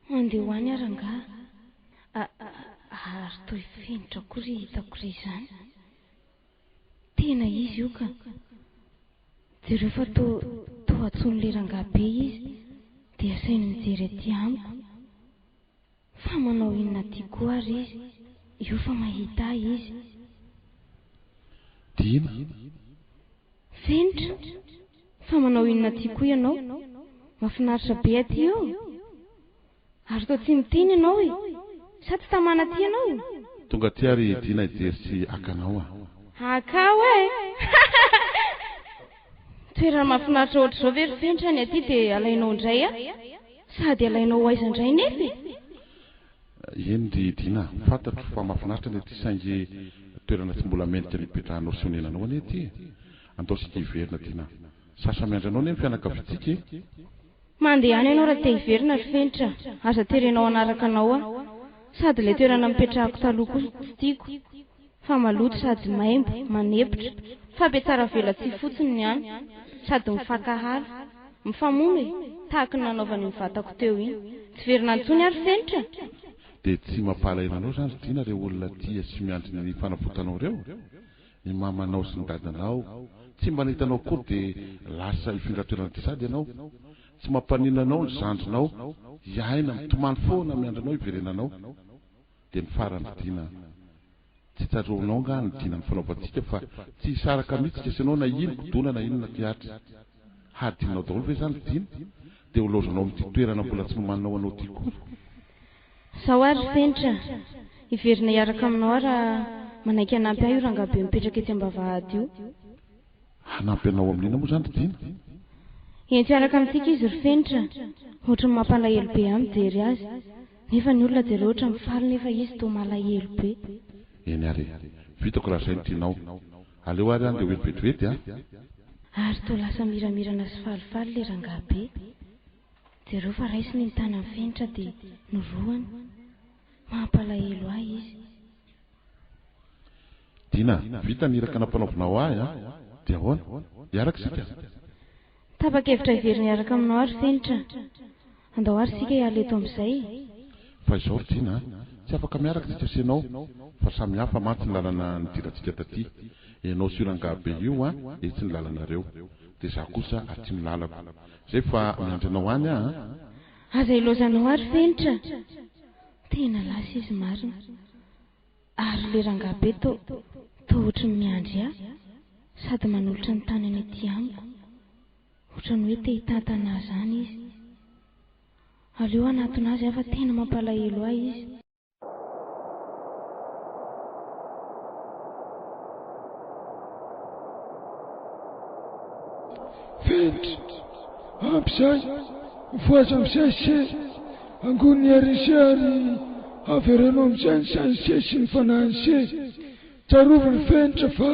Andeha ho any aho rangahy a! Ary toy fenitra koa re hitako re izany. Tena izy io ka! Jereo fa toa toa antsoin'ilay rangahy be izy dia asainy mijery aty amiko. Fa manao inona aty koa ary izy? Io fa mahita ahy izy. Dina. Fenitra. Fa manao inona aty koa ianao? Mahafinaritra be aty io. Ary toa tsy miteny ianao e! Sa tsy tamana aty ianao? Tonga aty ary i Dina hijery sy haka anao a! Haka aho e! Toerana mahafinaritra ohatr'izao ve ry Fenitra ny aty dia alainao indray aho? Sady alainao ho aiza indray nefa e? Eny ry Dina a! Fantatro fa mahafinaritra ny aty saingy toerana tsy mbola mendrika ny hipetrahanao sy honenanao anie ity e! Andao isika hiverina Dina a! Sasa miandry anao anie ny fianakaviantsika e! Mandehana ianao raha te hiverina ry Fenitra a! Aza terenao hanaraka anao aho. Sady ilay toerana nipetrahako taloha koa tsy tiako fa maloto sady maimbo, manepotra. Fampiatsara velatsihy fotsiny ny any. Sady mifankahala. Mifamono e! Tahaky ny nanaovany ny vatako teo iny. Tsy verina intsony aho ry Fenitra a! Dia tsy mampalahelo anao izany ry Dina ireo olona tia sy miandry ny fanavotanao ireo? Ny mamanao sy ny dadanao tsy mba nahita anao akory dia lasa hifindra toerana aty sady ianao. Tsy mampaninona anao ny zandrinao hiaina mitomany foana miandry anao hiverenanao. Dia ny farany ry Dina a! Tsy tsaroanao angaha ny dina nifanaovantsika fa tsy hisaraka mihitsy isika sy ianao na ino kidona na inona kihatra. Hadinonao daholo ve izany ry Dina? Dia ho laozanao amin'ity toerana mbola tsy nomaninao anao ity koa? Zao ary ry Fenitra a! Hiverina hiaraka aminao aho raha manaiky hanampy ahy io rangahy be mipetraka etsy am-bavahady io. Hanampy anao amin'inona moa izany ry Dina? Ento hiaraka amintsika izy ry Fenitra a! Ohatry ny mampalahelo be ahy mijery azy. Nefa ny olona jereo ohatry ny faly nefa izy toa malahelo be. Eny ary e! Vitako raha izay no tianao. Aleo ary aho ndeha ho eny vetivety a! Ary toa lasa miramirana sy falifaly ilay rangahy be. Jereo fa raisiny ny tanan'i Fenitra dia norohany. Mampalahelo ahy izy. Dina, vita ny iraka nampanaovinao ahy an! Dia ahoana? Hiaraka isika? Tapa-kevitra hiverina hiaraka aminao aho ry Fenitra a! Andao ary isika hiala eto amin'izay e! Fa izao ry Dina a! Tsy afaka miaraka isika sy ianao fa samy hafa mantsy ny lalana nidirantsika taty. Ianao sy io rangahy be io an, etsy ny lalanareo. Dia izaho kosa aty ny lalako. Zay fa miandry anao any aho an! Aza ilaozanao aho ry Fenitra a! Tena lasa izy marina. Ary le rangahy be to toa ohatry ny miandry ahy sady manolotra ny tanany aty amiko. Ohatran'ny hoe te hitantana ahy izany izy. Aleo hanatona azy aho fa tena mampalahelo ahy izy. Fenitra, ampy izay, mifohaza amin'izay se, angony ny herin'se ary avereno amin'izay ny sain'se sy ny fanahin'se. Tsarovy ry Fenitra fa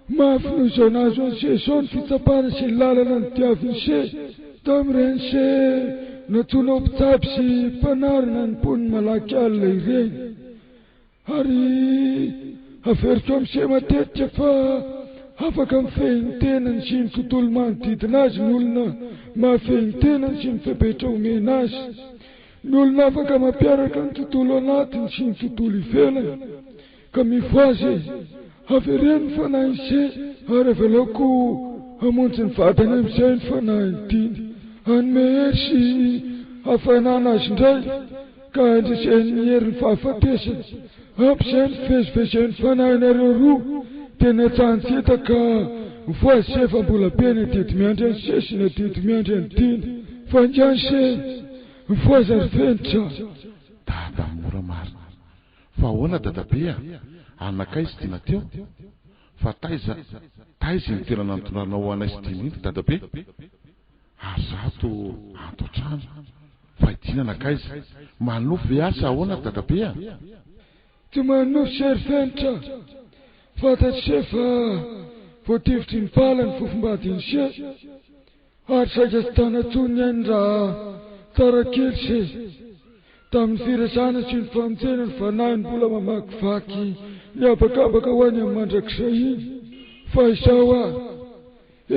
mafy noho izao nahazo an'se izao ny fitsapana sy ny lalana nodiavin'se tamin'ireny se nantsoina ho mpitsabo sy mpanarina ny mponin'i Malaky alina ireny. Ary averiko amin'se matetika fa afaka mifehy ny tenany sy ny tontolo manodidina azy ny olona mahafehy ny tenany sy ny fepetra omena azy. Ny olona afaka mampiaraka ny tontolo anatiny sy ny tontolo ivelany ka mifohaza e! Avereno ny fanahin'i Se ary avelao koa hamonjy ny vadiny amin'izay ny fanahin'i Dina. Hanome hery sy hafanana azy indray ka handreseny ny herin'ny fahafatesana. Ampy izay ny fivezivezen'ny fanahinareo roa teny an-tsahan-tsita ka mifohaza Se fa mbola be ny adidy miandry an'i Se sy ny adidy miandry an'i Dina. Faingano Se! Mifohaza ry Fenitra! Dada mora marina. Fa ahoana dadabe a? Anakay sy Dina teo? Fa taiza taiza iny toerana nitondranao anay sy Dina iny ry dadabe? Ary za to ato an-trano. Fa i Dina nankaiza? Manonofy ve aho sa ahoana ry dadabe a? Tsy manonofy se ry Fenitra. Fantatr'i se fa voatifitry ny bala ny fofombadin'i se. Ary saika tsy tana intsony ny ainy raha. Tara kely se. Tamin'ny firesahana sy ny famonjena ny fanahiny mbola mamakivaky ny habakabaka ho any amin'ny mandrakizay iny. Fa izao ary,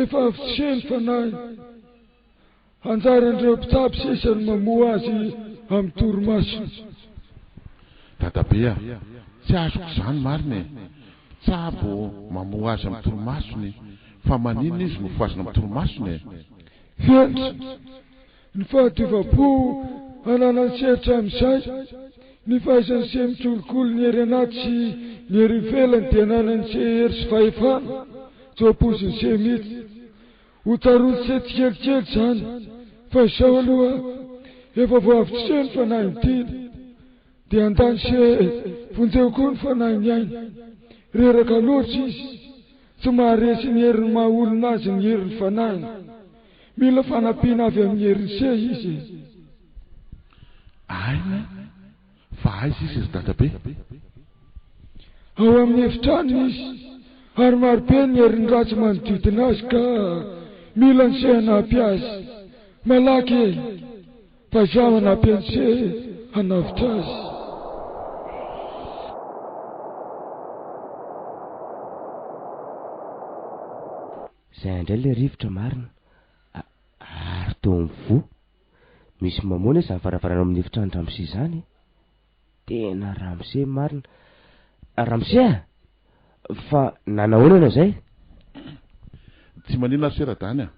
efa avy tsy se ny fanahiny. Anjaran'ireo mpitsabo sisa ny mamoha azy amin'ny torimasony. Dadabe a! Tsy azoko izany marina e! Mpitsabo mamoha azy amin'ny torimasony fa maninona izy no fohazina amin'ny torimasony e? Fenitra, Ny fahadiovam-po ananan'i se hatramin'izay, ny fahaizan'i se mikolokolo ny hery anaty sy ny hery ivelany dia ananan'i se hery sy fahefana tsy ho ampoizin'i se mihitsy. Ho tsaroan'i se tsikelikely izany fa izao aloha efa voavotr'i se ny fanahin'i Dina. Dia andany se vonjeo koa ny fanahin'i Aina. Reraka loatra izy, tsy maharesy ny herin'ny maha olona azy ny herin'ny fanahiny. Mila fanampiana avy amin'ny herin'i se izy e. Aina? Fa aiza izy ry dadabe? Ao amin'ny efitranony izy, ary marobe ny herin'ny ratsy manodidina azy ka mila an'i se hanampy azy. Malaky e! Fa izaho hanampy an'i se hanavotra azy. Zay indray le rivotra marina a ary toa mivoha. Misy mamoha anie zany varavarana ao amin'ny efitranon-dramose zany e. Tena ramose marina. Ramose a! Fa nanahoana ianao zay? Tsy maninona aho se Radany a!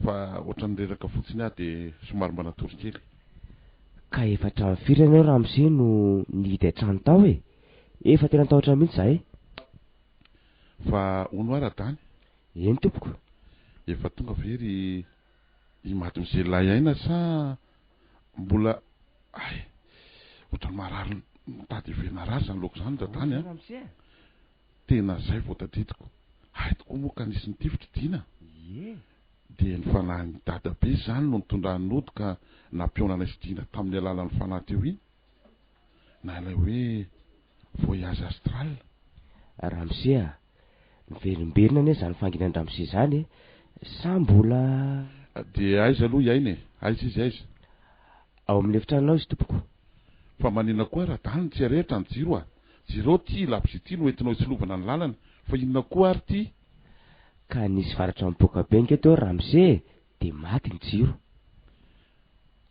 Fa ohatran'ny reraka fotsiny aho dia somary mba natory kely. Ka efa hatramin'ny firy ianao ramose no nihidy an-trano tao e? Efa tena natahotra mihitsy zahay. Fa hono hoa Radany? Eny tompoko. Efa tonga ve ry i Mademoiselle Aina sa mbola hay ohatran'ny marary mitady heverina harary izany laoka izany Radany a! Tena zay vao tadidiko. Hay tokoa moa ka nisy nitifitra i Dina. Dia ny fanahin'i Dadabe izany no nitondrany nody ka nampihaona anay sy Dina tamin'ny alalan'ny fanahy teo iny. Na ilay hoe voyage astral. Ramose a! Miverimberina anie izany fanginan-dRamose izany e! Sa mbola. Dia aiza aloha i Aina e? Aiza izy aiza? Ao amin'ny efitranonao izy tompoko. Fa maninona koa Radany no tsy arehitra ny jiro a? Jereo ity labozia ity no entinao hitsilovana ny lalana, fa inona koa ary ity? Ka nisy varatra mipoaka be ange teo Ramose e! Dia maty ny jiro.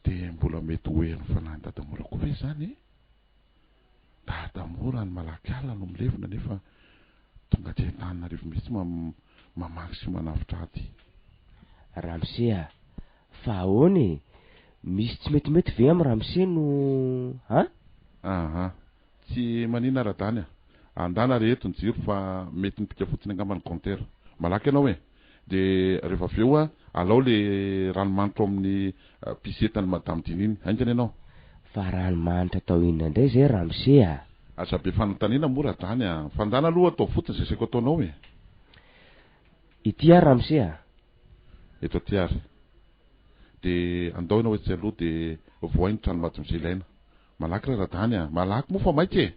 Dia mbola mety ho herin'ny fanahin'i Dadamora koa ve izany e? Dadamora any malaky alina no milevina nefa tonga aty Antananarivo mihitsy mamaky sy manavotra aty. Ramose a! Fa ahoana e? Misy tsy metimety ve amin'i Ramose no an? Aha. Tsy manina Radany a! Andana re eto ny jiro fa mety mipika fotsiny angamba ny compteur. Malaky ianao e! Dia rehefa avy eo alao le ranomanitra ao amin'ny pisetan'i Madame Dina iny. Haingana ianao. Fa ranomanitra atao inona indray izay Ramose a? Aza be fanontaniana moa Radany a! Fa ndana aloha ataovy fotsiny izay saiko ataonao e! Ity ary Ramose a! Eto aty ary. Dia andao ianao etsy aloha dia vohay ny trano mademoiselle Aina. Malaky ra Radany a! Malaky moa fa maika e!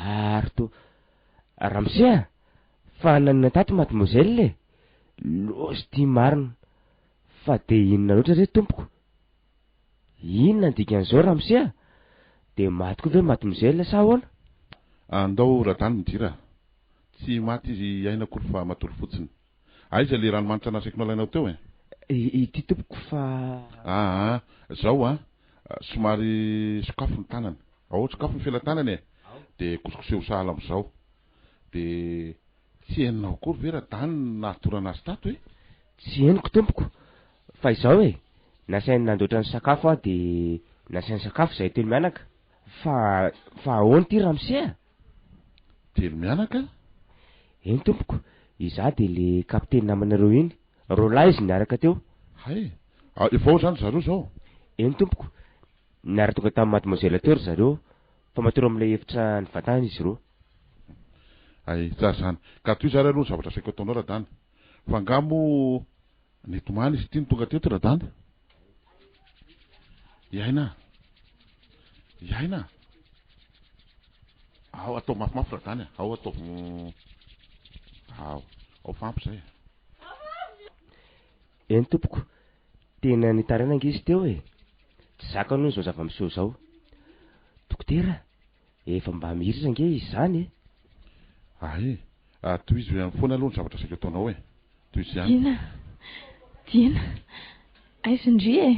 Ary to. Ramose a! Fa naninona tato mademoiselle e? Loza ity marina. Fa dia inona loatra re tompoko? Inona ny dikan'izao ramose a? Dia maty koa ve mademoiselle sa ahoana? Andao Radany midira a! Tsy maty izy Aina akory fa matory fotsiny. Aiza le ranomanitra nasaiko nalainao teo e? Ity tompoko fa. Aa, zao an, somary sokafo ny tanana. Ao, sokafo ny felatanana e! Dia kosokoseho sahala amin'izao. Dia tsy henonao akory ve Radany ny nahatorana azy tato e? Tsy henoko tompoko, fa izao e, nasainy nandoatra ny sakafo aho dia nasainy sakafo izahay telo mianaka. Fa, fa ahoana ity ramose a? Telo mianaka? Eny tompoko, izaho dia le kapiteny namanareo iny, roalahy izy niaraka teo. Hay! Efa ao izany ry zareo izao? Eny tompoko, niara-tonga tamin'i mademoiselle teo ry zareo, fa matory amin'ilay efitra nivantanana izy ireo. Hay, tsara izany. Ka tohizo ary aloha ny zavatra asaiko ataonao Radany. Fa angaha moa nitomany izy ity no tonga teto Radany? I Aina a! I Aina a! Ao, ataovy mafimafy Radany a! Ao, ataovy. Ao, ao fa ampy izay e. Eny tompoko, tena nitaraina ange izy teo e! Tsy zakany hono izao zava-miseho izao. Dokotera, efa mba mihiratra ange izy izany e! Hay, tohizo ihany foana aloha ny zavatra saika ataonao e! Tohizo ihany. Dina, Dina, aiza ndry e?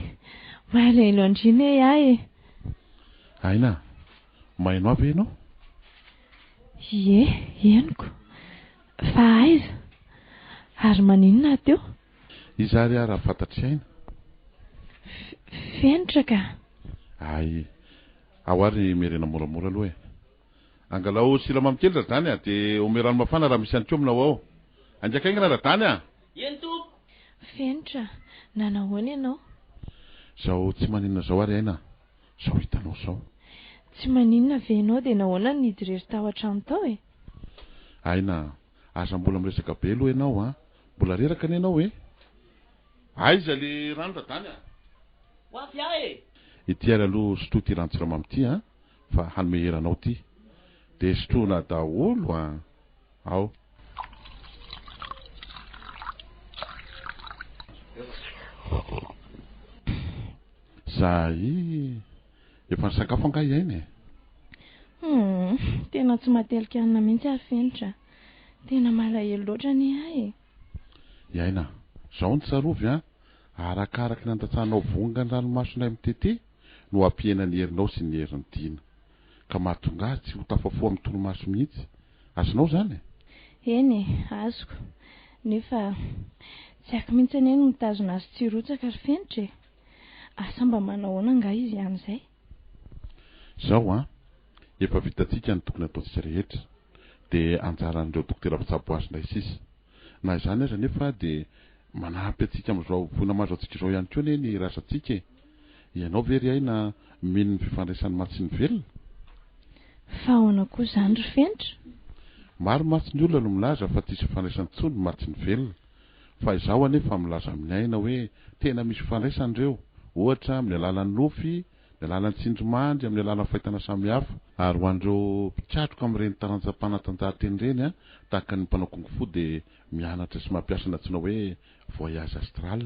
Malahelo an-dry ne aho e! Aina, maheno ahy ve ianao? Ie, henoko. Fa aiza? Ary maninona aho teo? Iza ary aho raha fantatr'i Aina? Fenitra ka! Hay, ao ary miherena moramora aloha e! Angalao siramamy kely Radany a! Dia omeo rano mafana raha misy ihany koa aminao ao. Haingakaingana Radany a! Eny tompoko! Fenitra, nanahoana ianao? Izao tsy maninona izao ary Aina a! Izao hitanao izao. Tsy maninona ve ianao dia nahoana no nidy irery tao an-trano tao e? Aina a! Aza mbola miresaka be aloha ianao a! Mbola reraka anie ianao e! Aiza le rano Radany a! Ho avy aho e! Ity ary aloha sotroy ity ranon-tsiramamy ity a! Fa hanome hery anao ity. Dia sotroina daholo a! Ao. Zay! Efa nisakafo angaha i Aina e? Humm, tena tsy matelika hanina mihitsy aho Fenitra a! Tena malahelo loatra anie aho e! I Aina, zao no tsarovy an! Arakaraky ny andatsahanao vonga ny ranomasonay mitete no hampihena ny herinao sy ny herin'i Dina. Ka mahatonga azy tsy ho tafafoha amin'ny torimaso mihitsy. Azonao izany e? Eny e, azoko. Nefa tsy haiko mihitsy anie ny mitazona azy tsy hirotsaka ry Fenitra e! Asa mba manao ahoana angaha izy any izay? Izao an, efa vitantsika ny tokony hataontsika rehetra, dia anjaran'ireo dokotera mpitsabo azy indray sisa. Na izany aza anefa dia manampy antsika amin'izao voina mahazo antsika izao ihany koa anie ny razantsika e! Ianao ve ry Aina mino ny fifandraisan'ny maty sy ny velona? Fa ahoana koa izany ry Fenitra? Maro mantsy ny olona no milaza fa tsisy fifandraisany intsony ny maty sy ny velona. Fa izaho anefa milaza amin'i Aina hoe tena misy fifandraisany ireo, ohatra amin'ny alalan'ny nofy, amin'ny alalan'ny tsindrimandry, amin'ny alalan'ny fahitana samihafa. Ary ho an'ireo mpikatroka amin'ireny taranjam-panatanjahantena ireny, tahaka ny mpanao kung fu dia mianatra sy mampiasa ny antsoina hoe voyage astral.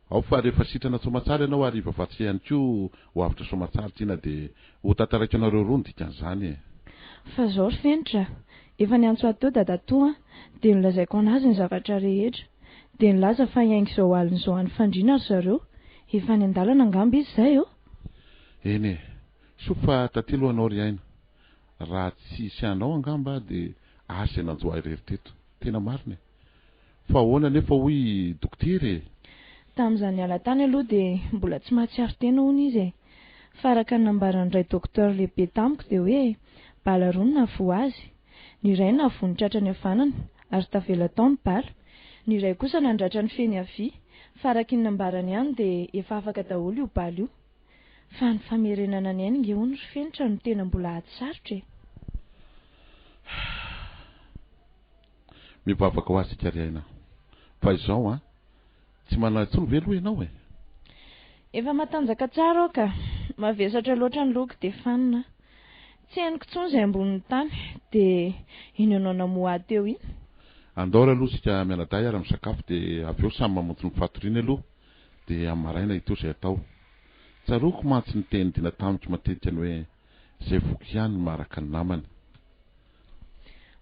Ao fa rehefa sitrana soamatsara ianao ary hivavatsika ihany koa ho avotra soamatsara Tiana dia ho tantaraiko anareo roa ny dikan'izany e. Fa zao ry Fenitra a! Efa niantso ahy teo dadatoa an! Dia nolazaiko anazy ny zavatra rehetra. Dia nilaza fa hiainga izao alina izao any Fandriana ry zareo. Efa any an-dalana angamba izy izay ô! Eny e! Soa fa taty aloha anao ry Aina. Raha tsy hisy anao angamba dia asa izay nanjo ahy irery teto. Tena marina e! Fa ahoana anefa hoy dokotera e? Tamin'izaho niala tany aloha dia mbola tsy mahatsiaro tena hono izy e! Fa araka ny nambaran'iray docteur lehibe tamiko dia hoe bala roa no nahavoa azy. Ny iray nahavoa ny tratrany havanana ary tavela tao ny bala. Ny iray kosa nandratra ny feny havia. Fa araky ny nambarany ihany dia efa afaka daholo io bala io. Fa ny famerenana ny ainy nge hono ry Fenitra no tena mbola ady sarotra e! Mivavaka ho azy isika ry Aina. Fa izao an! Tsy manana intsony ve aloha ianao e? Efa matanjaka tsara aho ka. Mavesatra loatra ny lohako dia fanina aho. Tsy henoko intsony izay ambonin'ny tany. Dia iny ianao namoha ahy teo iny. Andao ary aloha isika mianadahy ary misakafo dia avy eo samy mamonjy ny fatoriany aloha dia amin'ny maraina hitohy izay atao. Tsaroako mantsy ny teny Dina tamiko matetika ny hoe izay voky ihany no maharaka ny namany.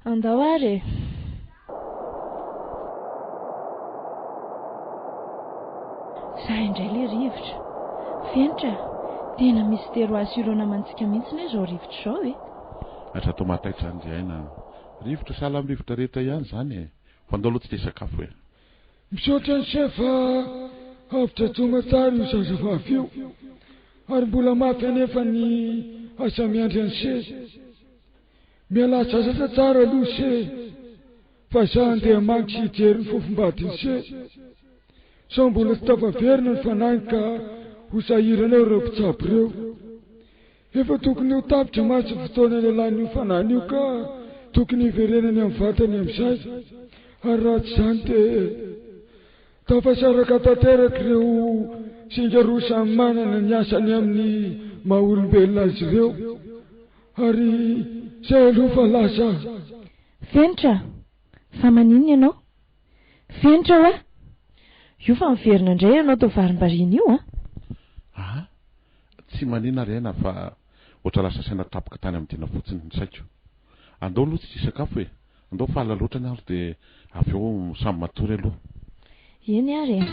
Andao ary e! Za indray le rivotra. Fenitra a! Tena misy teroir sy ireo namantsika mihitsy ne zao rivotra izao e! Aza atao mahataitra izany ry Aina a! Rivotra sahala amin'ny rivotra rehetra ihany izany e! Fa andao aloha tsika hisakafo e! Misaotra ny chef fa avotra tonga tsara io zazavavy io ary mbola mafy anefa ny asa miandry an'i se. Mialà sasatra tsara aloha se fa za andeha hamaky sy hijery ny fofombadin'i se. Sao mbola tsy tafaverina ny fanahiny ka ho sahirana eo ireo mpitsabo ireo. Efa tokony ho tapitra mantsy ny fotoana nialan'io fanahiny io ka tokony hiverenany amin'ny vatany amin'izay ary raha tsy izany dia tafasaraka tanteraka ireo singa roa samy manana ny asany amin'ny maha olombelona azy ireo ary izay aloha fa lasa Fenitra a! Fa maninona ianao? Fenitra hoa! Io fa miverina indray ianao toa varimbariana io an! Ah! Tsy manina ry aina fa ohatra lasa saina tampoka tany amin'ny Dina fotsiny ny saiko. Andao aloha tsika hisakafo e! Andao fa alina loatra ny andro dia avy eo samy matory aloha. Eny ary e!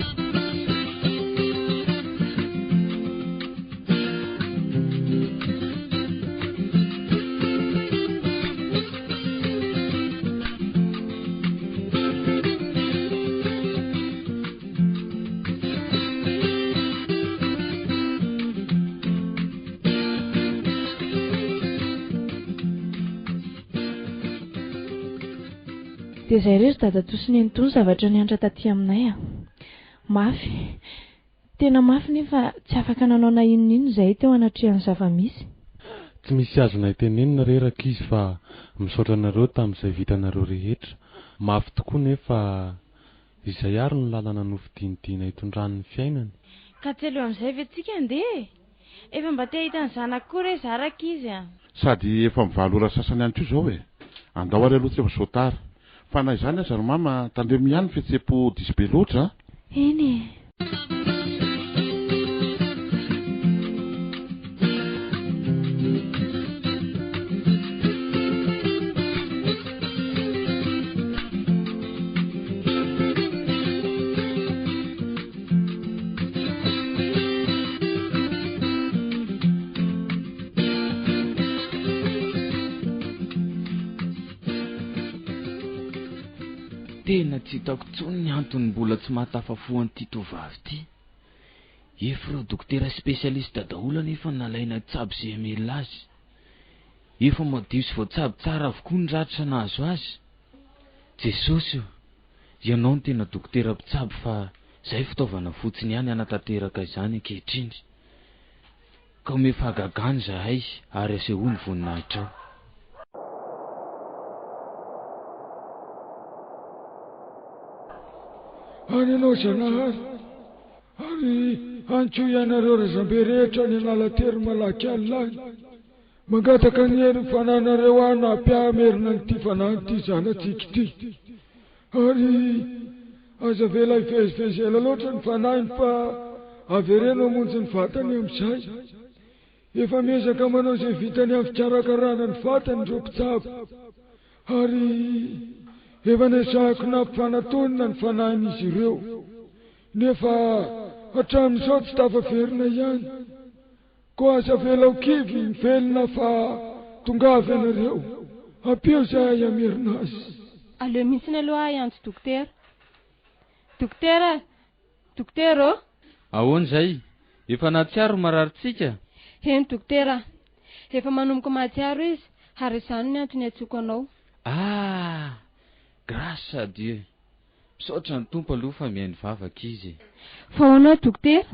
Dia izay re ry dadatoa sy nenitoa ny zavatra niantra taty aminay a! Mafy, tena mafy nefa tsy afaka nanao na inona inona izahay teo anatrehan'ny zava-misy. Tsy misy azonay tenenina re rankizy fa misaotra anareo tamin'izay vitanareo rehetra. Mafy tokoa nefa Izay ary no lalana nofidin'i Dina hitondrany ny fiainany. Ka tsy aleo amin'izay ve tsika handeha e? Efa mba te hahita ny zanako koa re za rankizy a! Sady efa mivaly ora sasany ihany koa izao e! Andao ary aloha tsy efa sao tara. Fa na izany aza ry mama, tandremo ihany ny fihetseham-po diso be loatra a! Eny e! Tena tsy hitako intsony ny antony mbola tsy mahatafafoha an'ity tovovavy ity. Efa ireo dokotera spécialiste daholo anefa no nalaina hitsabo sy hamelona azy. Efa madio sy voatsabo tsara avokoa ny ratra nahazo azy. Jesosy o! Ianao no tena dokotera mpitsabo fa izay fitaovana fotsiny ihany hanatanteraka izany ankehitriny. Ka omeo fahagagana izahay ary asehoy ny voninahitrao. Any ianao Zanahary, ary any koa ianareo razambe rehetra any Analatery malaky alina any. Mangataka ny herin'ny fananareo aho hanampy ahy hamerina an'ity fanahin'ity zanatsika ity. Ary aza avela hivezivezy ela loatra ny fanahiny fa avereno hamonjy ny vatany amin'izay. Efa miezaka manao izay vitany amin'ny fikarakarana ny vatany ireo mpitsabo. Ary efa nezahiko nampifanatonina ny fanahin'izy ireo. Nefa hatramin'izao tsy tafaverina ihany. Koa aza avela ho kivy ny velona fa tongava ianareo, ampio izahay hamerina azy. Aleo mihitsiny aloha aho hiantso dokotera. Dokotera a! Dokotera ô! Ahoana izay? Efa nahatsiaro ny mararintsika? Eny dokotera a! Efa manomboka mahatsiaro izy ary izany no antony iantsoako anao. Ah! Grâce à Dieu! Misaotra ny Tompo aloha fa mihaino vavaka izy e. Fa ahoana ho'a dokotera?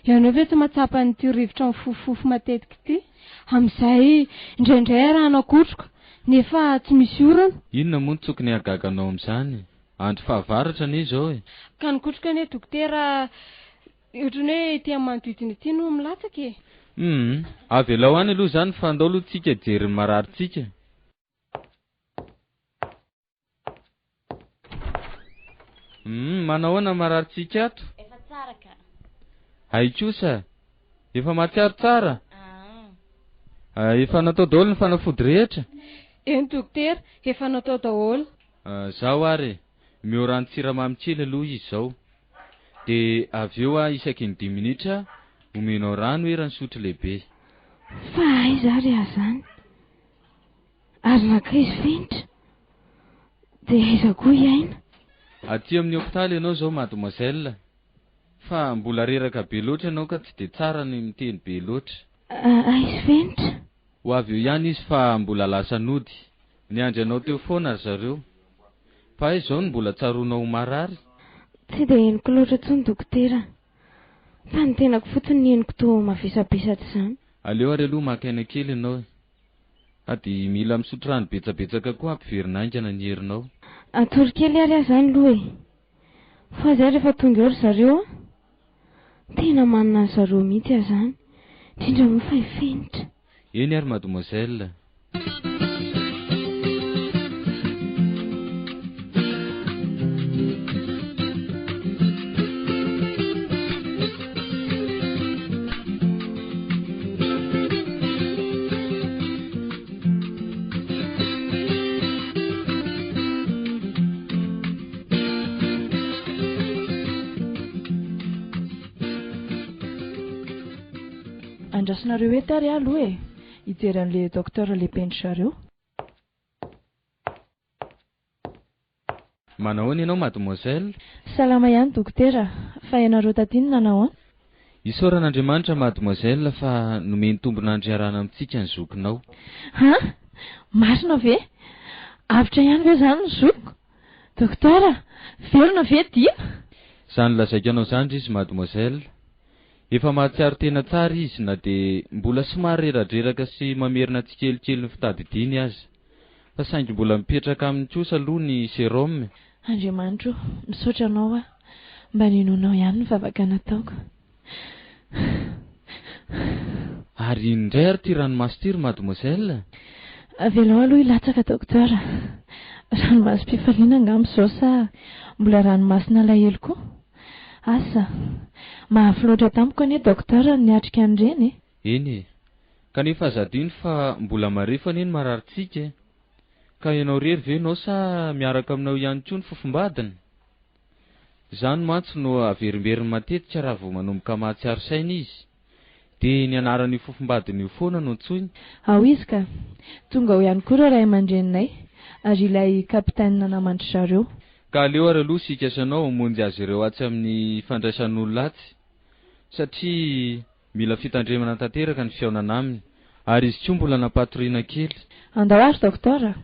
Ianao ve tsy mahatsapa an'ity rivotra mifofofofo matetika ity? Amin'izay indraindray arahana kotroka nefa tsy misy orana. Inona moa no tokony hahagaga anao amin'izany? Andro fahavaratra anie izao e. Ka ny kotroka anie dokotera ohatran'ny hoe ety amin'ny manodidina ety no milatsaka e. Humm. Avelao any aloha izany fa andao aloha tsika hijery ny mararintsika. Humm, manahoana ny mararintsika ato? Efa tsara ka. Hay kosa! Efa mahatsiaro tsara? Ah. Ah, efa natao daholo ny fanafody rehetra? Eny dokotera, efa natao daholo. Ah, zaho ary e, omeo ranon-tsiramamy kely aloha izy izao. Dia avy eo ah, isaky ny dimy minitra, omenao rano eran'ny sotro lehibe. Fa aiza ary aho izany? Ary nankaiza Fenitra? Dia aiza koa i Aina? Aty amin'ny hopitaly ianao izao mademoiselle. Fa mbola reraka be loatra ianao ka tsy dia tsara ny miteny be loatra. Aiza Fenitra? Ho avy eo ihany izy fa mbola lasa nody. Niandry anao teo foana ry zareo. Fa aiza izao no mbola tsaroanao ho marary? Tsy dia henoko loatra intsony dokotera. Fa ny tenako fotsiny no henoko toa mavesabesatra izany. Aleo ary aloha maka aina kely ianao e. Sady mila misotro rano betsabetsaka koa hampiverina haingana ny herinao. Atory kely ary aho izany aloha e! Fa izay rehefa tonga eo ry zareo an! Tena manina an-dry zareo mihitsy aho izany, indrindra moa fa i Fenitra. Eny ary mademoiselle. Andrasonareo eto ary aho aloha e! Hijery an'ilay docteur lehiben-dry zareo. Manahoana ianao mademoiselle? Salama ihany dokotera, fa ianareo taty no nanahoana? Isaorana Andriamanitra mademoiselle fa nomeny tombon'andro hiarahana amintsika ny zokinao. Han? Marina ve? Avotra ihany ve izany ny zokiko? Docteur, velona ve Dina? Izany lazaiko anao izany ry izy mademoiselle. Efa mahatsiaro tena tsara izy na dia mbola somary reradreraka sy mamerina tsikelikely ny fitadidiany aza. Fa saingy mbola mipetraka aminy kosa aloha ny sérum e. Andriamanitra o, misaotra anao aho mba ninoanao ihany ny vavaka nataoko. Ary inn indray ary ity ranomaso ity ry mademoiselle? Avelao aloha hilatsaka docteur a! Ranomasom-pifaliana angamba izao sa mbola ranomason'alahelo koa? Asa! Mafy loatra tamiko anie docteur ny niatrika an'ireny e! Eny e! Kanefa aza adino fa mbola marefo anie ny mararintsika e! Ka ianao irery ve nao sa miaraka aminao ihany koa ny fofombadiny? Izany mantsy no averimberiny matetika raha vao manomboka mahatsiaro saina izy. Dia ny anaran'io fofombadiny io foana no antsoiny. Ao izy ka! Tonga ao ihany koa ireo ray aman-dreninay ary ilay capitaine naman-dry zareo. Ka aleo ary aloha isika sy anao hamonjy azy ireo atsy amin'ny fandraisan'olona atsy satria mila fitandremana tanteraka ny fihaonana aminy ary izy koa mbola nampatoriana kely. Andao ary docteur a!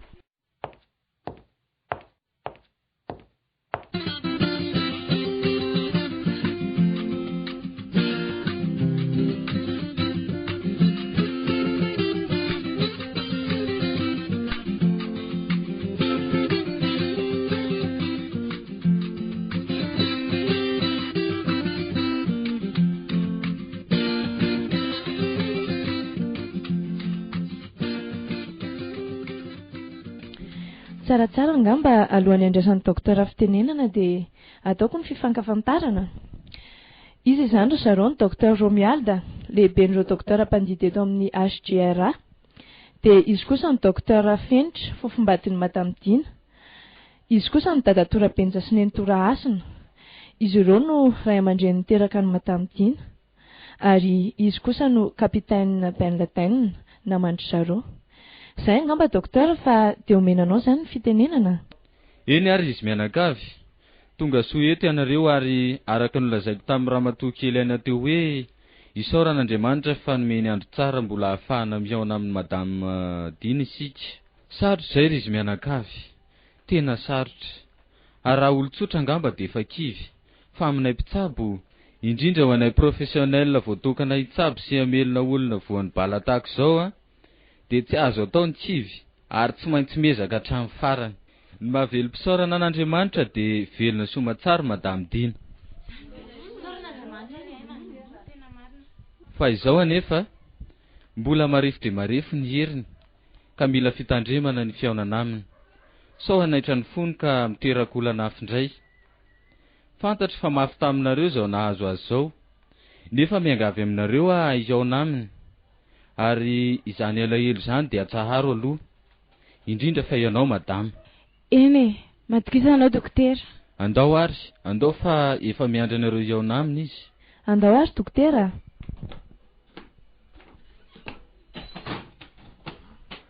Tsaratsara angamba alohan'ny handraisan'ny docteur fitenenana dia ataoko ny fifankafantarana. Iza izany ry zareo ny docteur Romuald, lehiben'ireo docteur mpandidy eto amin'ny HJRA. Dia izy kosa ny docteur Fenitra, fofombadin'i Madame Dina. Izy kosa no dadatoa Rabenja sy nenitoa Rahasina. Izy ireo no ray aman-dreny niteraka an'i Madame Dina. Ary izy kosa no Capitaine Ben Laden, naman-dry zareo. Izay angamba Docteur fa dia omena anao izany ny fitenenana? Eny ary izy mianakavy. Tonga soa eto ianareo ary araka ny nolazaiko tamin'ny ramatoa kely aina teo hoe isaorana Andriamanitra fa nomeny andro tsara mbola ahafahana mihaona amin'i Madame Dina isika. Sarotra izay ry izy mianakavy. Tena sarotra. Ary raha olon-tsotra angamba dia efa kivy, fa aminay mpitsabo, indrindra ho anay professionnel voatokana hitsabo sy hamelona olona voan'ny bala tahaka izao an, dia tsy azo atao ny kivy ary tsy maintsy miezaka hatramin'ny farany. Ny maha-velom-pisaorana an'Andriamanitra dia velona soamatsara Madame Dina. Fa izao anefa, mbola marefo dia marefo ny heriny ka mila fitandremana ny fihaonana aminy. Sao hanaitra ny fony ka miteraka olana hafa indray. Fantatro fa mafy taminareo izao nahazo azy izao, nefa miangavy aminareo aho hihaona aminy. Ary izany alahelo izany dia atsaharo aloha. Indrindra fa ianao madama. Eny e! Matokisa anao dokotera. Andao ary, andao fa efa miandry anareo hihaona aminy izy. Andao ary dokotera a!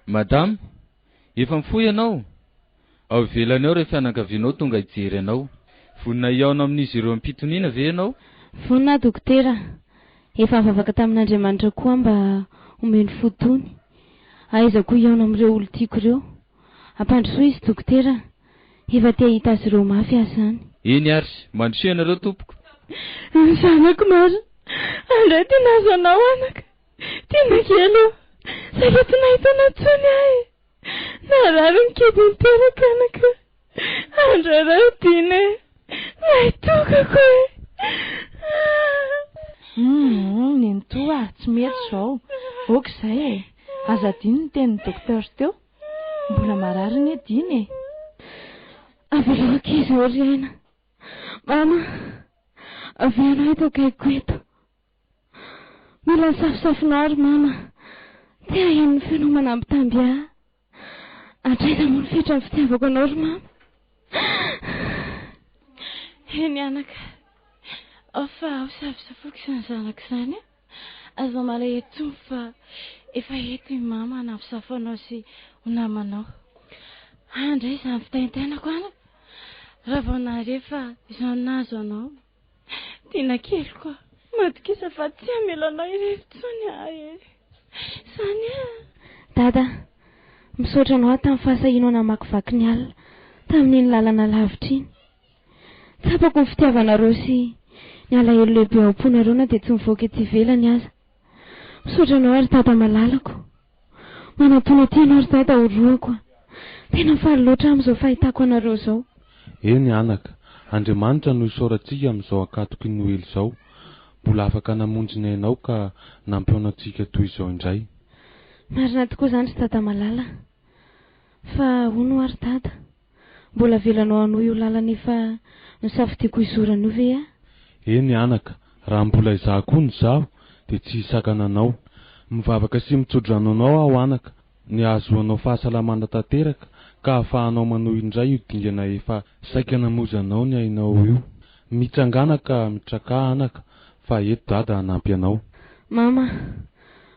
Madama, efa mifoha ianao? Ao ivelany ao ireo fianakavianao tonga hijery anao. Vonona hihaona amin'izy ireo am-pitoniana ve ianao? Vonona aho dokotera. Efa nivavaka tamin'Andriamanitra koa aho mba homeny fo tony. Ahaizako hihaona amin'ireo olon-tiako ireo. Ampandrosoa izy dokotera a! Efa te hahita azy ireo mafy aho izany. Eny ary, mandrosoa ianareo tompoko. Ny zanako marina. Andray ty nahazo anao anaka. Tiana kely ô. Saika tsy nahita anao intsony aho e. Narary ny kibo niteraka anaka. Andray ray Dina e. Nahitokako e. Humm, nenitoa a, tsy mety izao. Ok izay e. Aza adino ny tenin'ny docteur teo. Mbola marary anie Dina e. Avelao ankizy eo ry aina. Mama, avia ianao eto akaikiko eto. Mila ny safosafonao ry mama. Te haheno ny feonao manambitamby ahy. Hatraiza moa ny fetran'ny fitiavako anao ry mama? Eny anaka, ao fa ho safosafoiko izany zanako izany. Aza malahelo intsony fa efa eto i mama hanafosafo anao sy ho namanao. Handray izany fitaintainako anaka raha vao nahare fa izao no nahazo anao. Dina keliko a! Matokisa fa tsy hamela anao irery intsony aho e! Izany a! Dada, misaotra anao aho tamin'ny fahasahianao namakivaky ny alina tamin'iny lalana lavitra iny. Tsapako ny fitiavanareo sy ny alahelo lehibe ao am-ponareo na dia tsy mivoaka ety ivelany aza. Misaotra anao aho ry Dada malalako. Manantona aty ianao ry Dada horohako a! Tena faly loatra aho amin'izao fahitako anareo izao. Eny anaka, Andriamanitra no isaorantsika amin'izao ankatoky ny Noely izao. Mbola afaka namonjy ny ainao ka nampihaona antsika toy izao indray. Marina tokoa izany ry Dada malala. Fa hono hoa ry Dada, mbola avelanao hanohy io lalana efa nosafidiako hizorana io ve aho? Eny anaka, raha mbola izaho koa no izaho dia tsy hisakana anao. Mivavaka sy mitsodrano anao aho anaka, ny hahazoanao fahasalamana tanteraka ka hahafahanao manohy indray io dingana efa saika namoizanao ny ainao io. Mitsangàna ka mitrakà anaka fa eto Dada hanampy anao. Mama,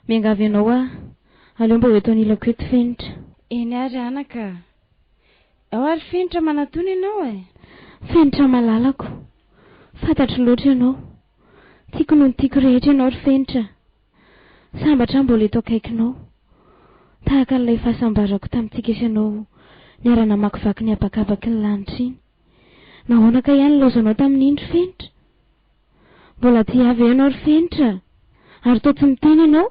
miangavy anao aho, aleo mba ho eto anilako eto Fenitra. Eny ary anaka a! Ao ary Fenitra manatona ianao e! Fenitra malalako, fantatro loatra ianao. Tiako noho ny tiako rehetra ianao ry Fenitra. Sambatra aho mbola eto akaikinao. Tahaka an'ilay fahasambarako tamintsika sy ianao niara-namakivaky ny habakabaky ny lanitra iny. Nahoana kay aho nilaozanao tamin'iny ry Fenitra? Mbola tia ahy ve ianao ry Fenitra? Ary toa tsy miteny ianao?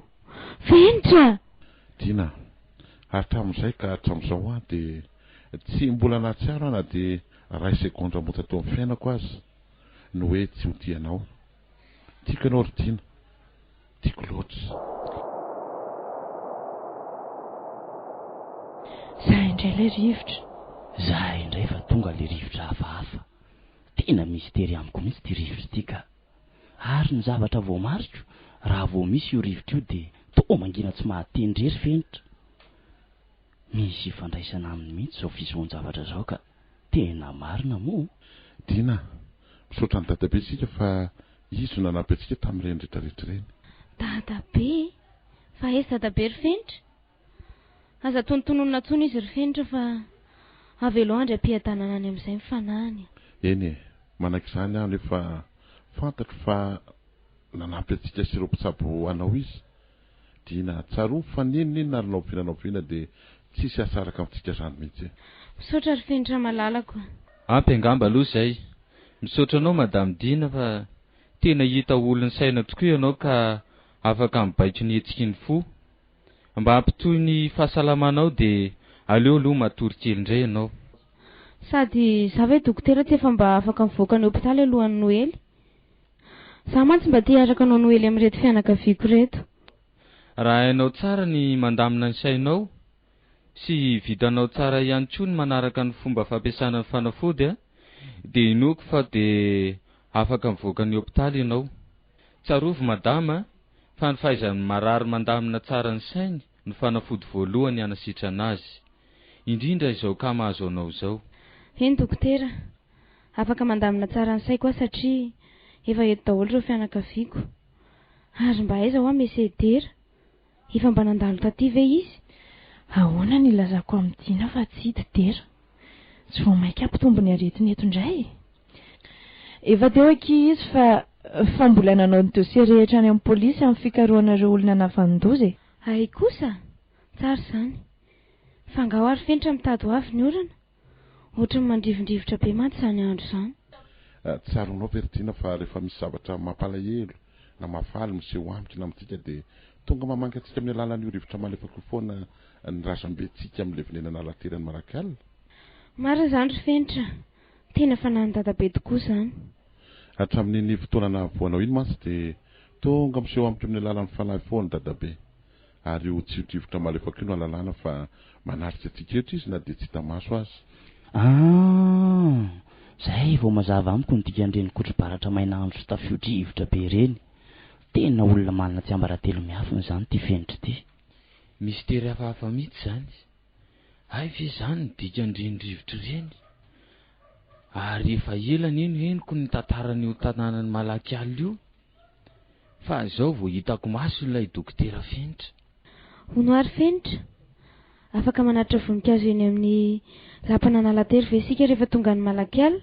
Fenitra! Dina, hatramin'izay ka hatramin'izao aho dia tsy mbola nahatsiaro aho na dia iray segondra monja teo amin'ny fiainako aza ny hoe tsy ho tia anao. Tiako ianao ry Dina. Tiako loatra. Za indray ilay rivotra. Za indray fa tonga ilay rivotra hafahafa. Tena mistery amiko mihitsy ity rivotra ity ka. Ary ny zavatra voamariko, raha vao misy io rivotra io dia toa mangina tsy mahateny irery Fenitra. Misy ifandraisana aminy mihitsy izao fisehoan-javatra izao ka. Tena marina moa. Dina, misaotra an'i Dadabe isika fa izy no nanampy antsika tamin'ireny retraretra ireny. Dadabe? Fa aiza Dadabe ry Fenitra? Aza tonontononina intsony izy ry Fenitra fa avelao handry am-piadanana any amin'izay ny fanahiny. Eny e, manaiky izany aho nefa fantatro fa nanampy antsika sy ireo mpitsabo anao izy. Dina, tsarovy fa n'inon'inona ary na oviana na oviana dia tsisy hahasaraka amintsika izany mihitsy e. Misaotra ry Fenitra malalako a. Ampy angamba aloha izay. Misaotra anao Madame Dina fa tena hita ho olon'ny saina tokoa ianao ka afaka mibaiko ny hetsiky ny fo. Mba hampitohy ny fahasalamanao dia aleo aloha matory kely indray ianao. Sady za ve dokotera tsy efa mba afaka mivoaka ny hopitaly alohan'ny noely? Za mantsy mba te hiaraka hanao noely amin'ireto fianakaviako ireto. Raha hainao tsara ny mandamina ny sainao sy vitanao tsara ihany koa ny manaraka ny fomba fampiasana ny fanafody dia inoako fa dia afaka mivoaka ny hopitaly ianao. Tsarovy madama fa ny fahaizan'ny marary mandamina tsara ny sainy no fanafody voalohany hanasitrana azy. Indrindra izao cas mahazo anao izao. Eny dokotera, afaka mandamina tsara ny saiko aho satria efa eto daholo ireo fianakaviako. Ary mba aiza hoa Mese Dera? Efa mba nandalo taty ve izy? Ahoana no ilazako amin'i Dina fa tsy hita Dera? Tsy vao mainka hampitombo ny aretiny eto indray e! Efa teo akia izy fa fa mbola nanao ny dossier rehetra any amin'ny polisy amin'ny fikarohana ireo olona nahavanon-doza e! Hay kosa! Tsara izany. Fa angaha ary fenitra mitady ho avy ny orana? Ohatry ny mandrivondrivotra be mantsy izany andro izany. Tsaroanao ve ry Dina fa rehefa misy zavatra mampalahelo na mahafaly miseho amiko na amintsika dia tonga mamangy antsika amin'ny alalan'io rivotra malefaka io foana ny razambentsika amin'ilay vonenana alateran'i Maracal? Marina izany ry Fenitra a! Tena fanahin'i Dadabe tokoa izany. Hatramin'iny fotoana nahavoanao iny mantsy dia tonga miseho amiko amin'ny alalan'ny fanahy foana Dadabe. Ary io tsio-drivotra malefaka io no ahalalana fa manatrika antsika eto izy na dia tsy hita maso aza. Ah! Zay vao mazava amiko ny dikan'ireny kotro-baratra maina andro sy tafio-drivotra be ireny. Tena olona manana tsiambaratelo miafina izany ity Fenitra ity. Mistery hafahafa mihitsy izany. Hay ve izany ny dikan'ireny rivotra ireny? Ary efa ela anie no henoko ny tantaran'io tanànan'i Malakialina io. Fa izao vao hitako maso ilay dokotera Fenitra. Hono ary Fenitra, afaka manatitra voninkazo eny amin'ny lapan'Analatery ve isika rehefa tonga any Malakiala?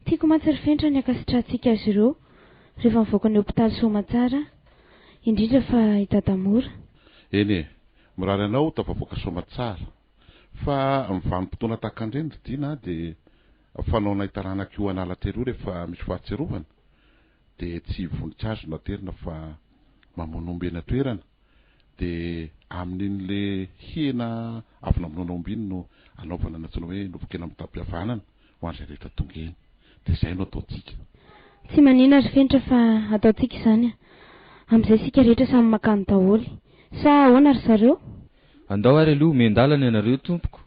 Tiako mantsy ry Fenitra ny hankasitrahantsika azy ireo rehefa mivoaka ny hopitaly soamantsara, indrindra fa i Dadamora. Eny e, mirary anao ho tafavoaka soamantsara. Fa ny vanim-potoana tahaka an'ireny ry Dina dia fanaonay taranaka io Analatery io rehefa misy fahatsiarovana dia tsy voninkazo no aterina fa mamono omby eny an-toerana dia amin'iny le hena avy namonoana omby iny no anaovana ny antsoina hoe nofon-kena mitam-pihavanana ho an'izay rehetra tonga eny. Dia izay no ataontsika. Tsy manina ry Fenitra fa ataontsika izany a! Amin'izay isika rehetra samy makany daholo. Sa ahoana ry zareo? Andao ary aloha omen-dalana ianareo tompoko.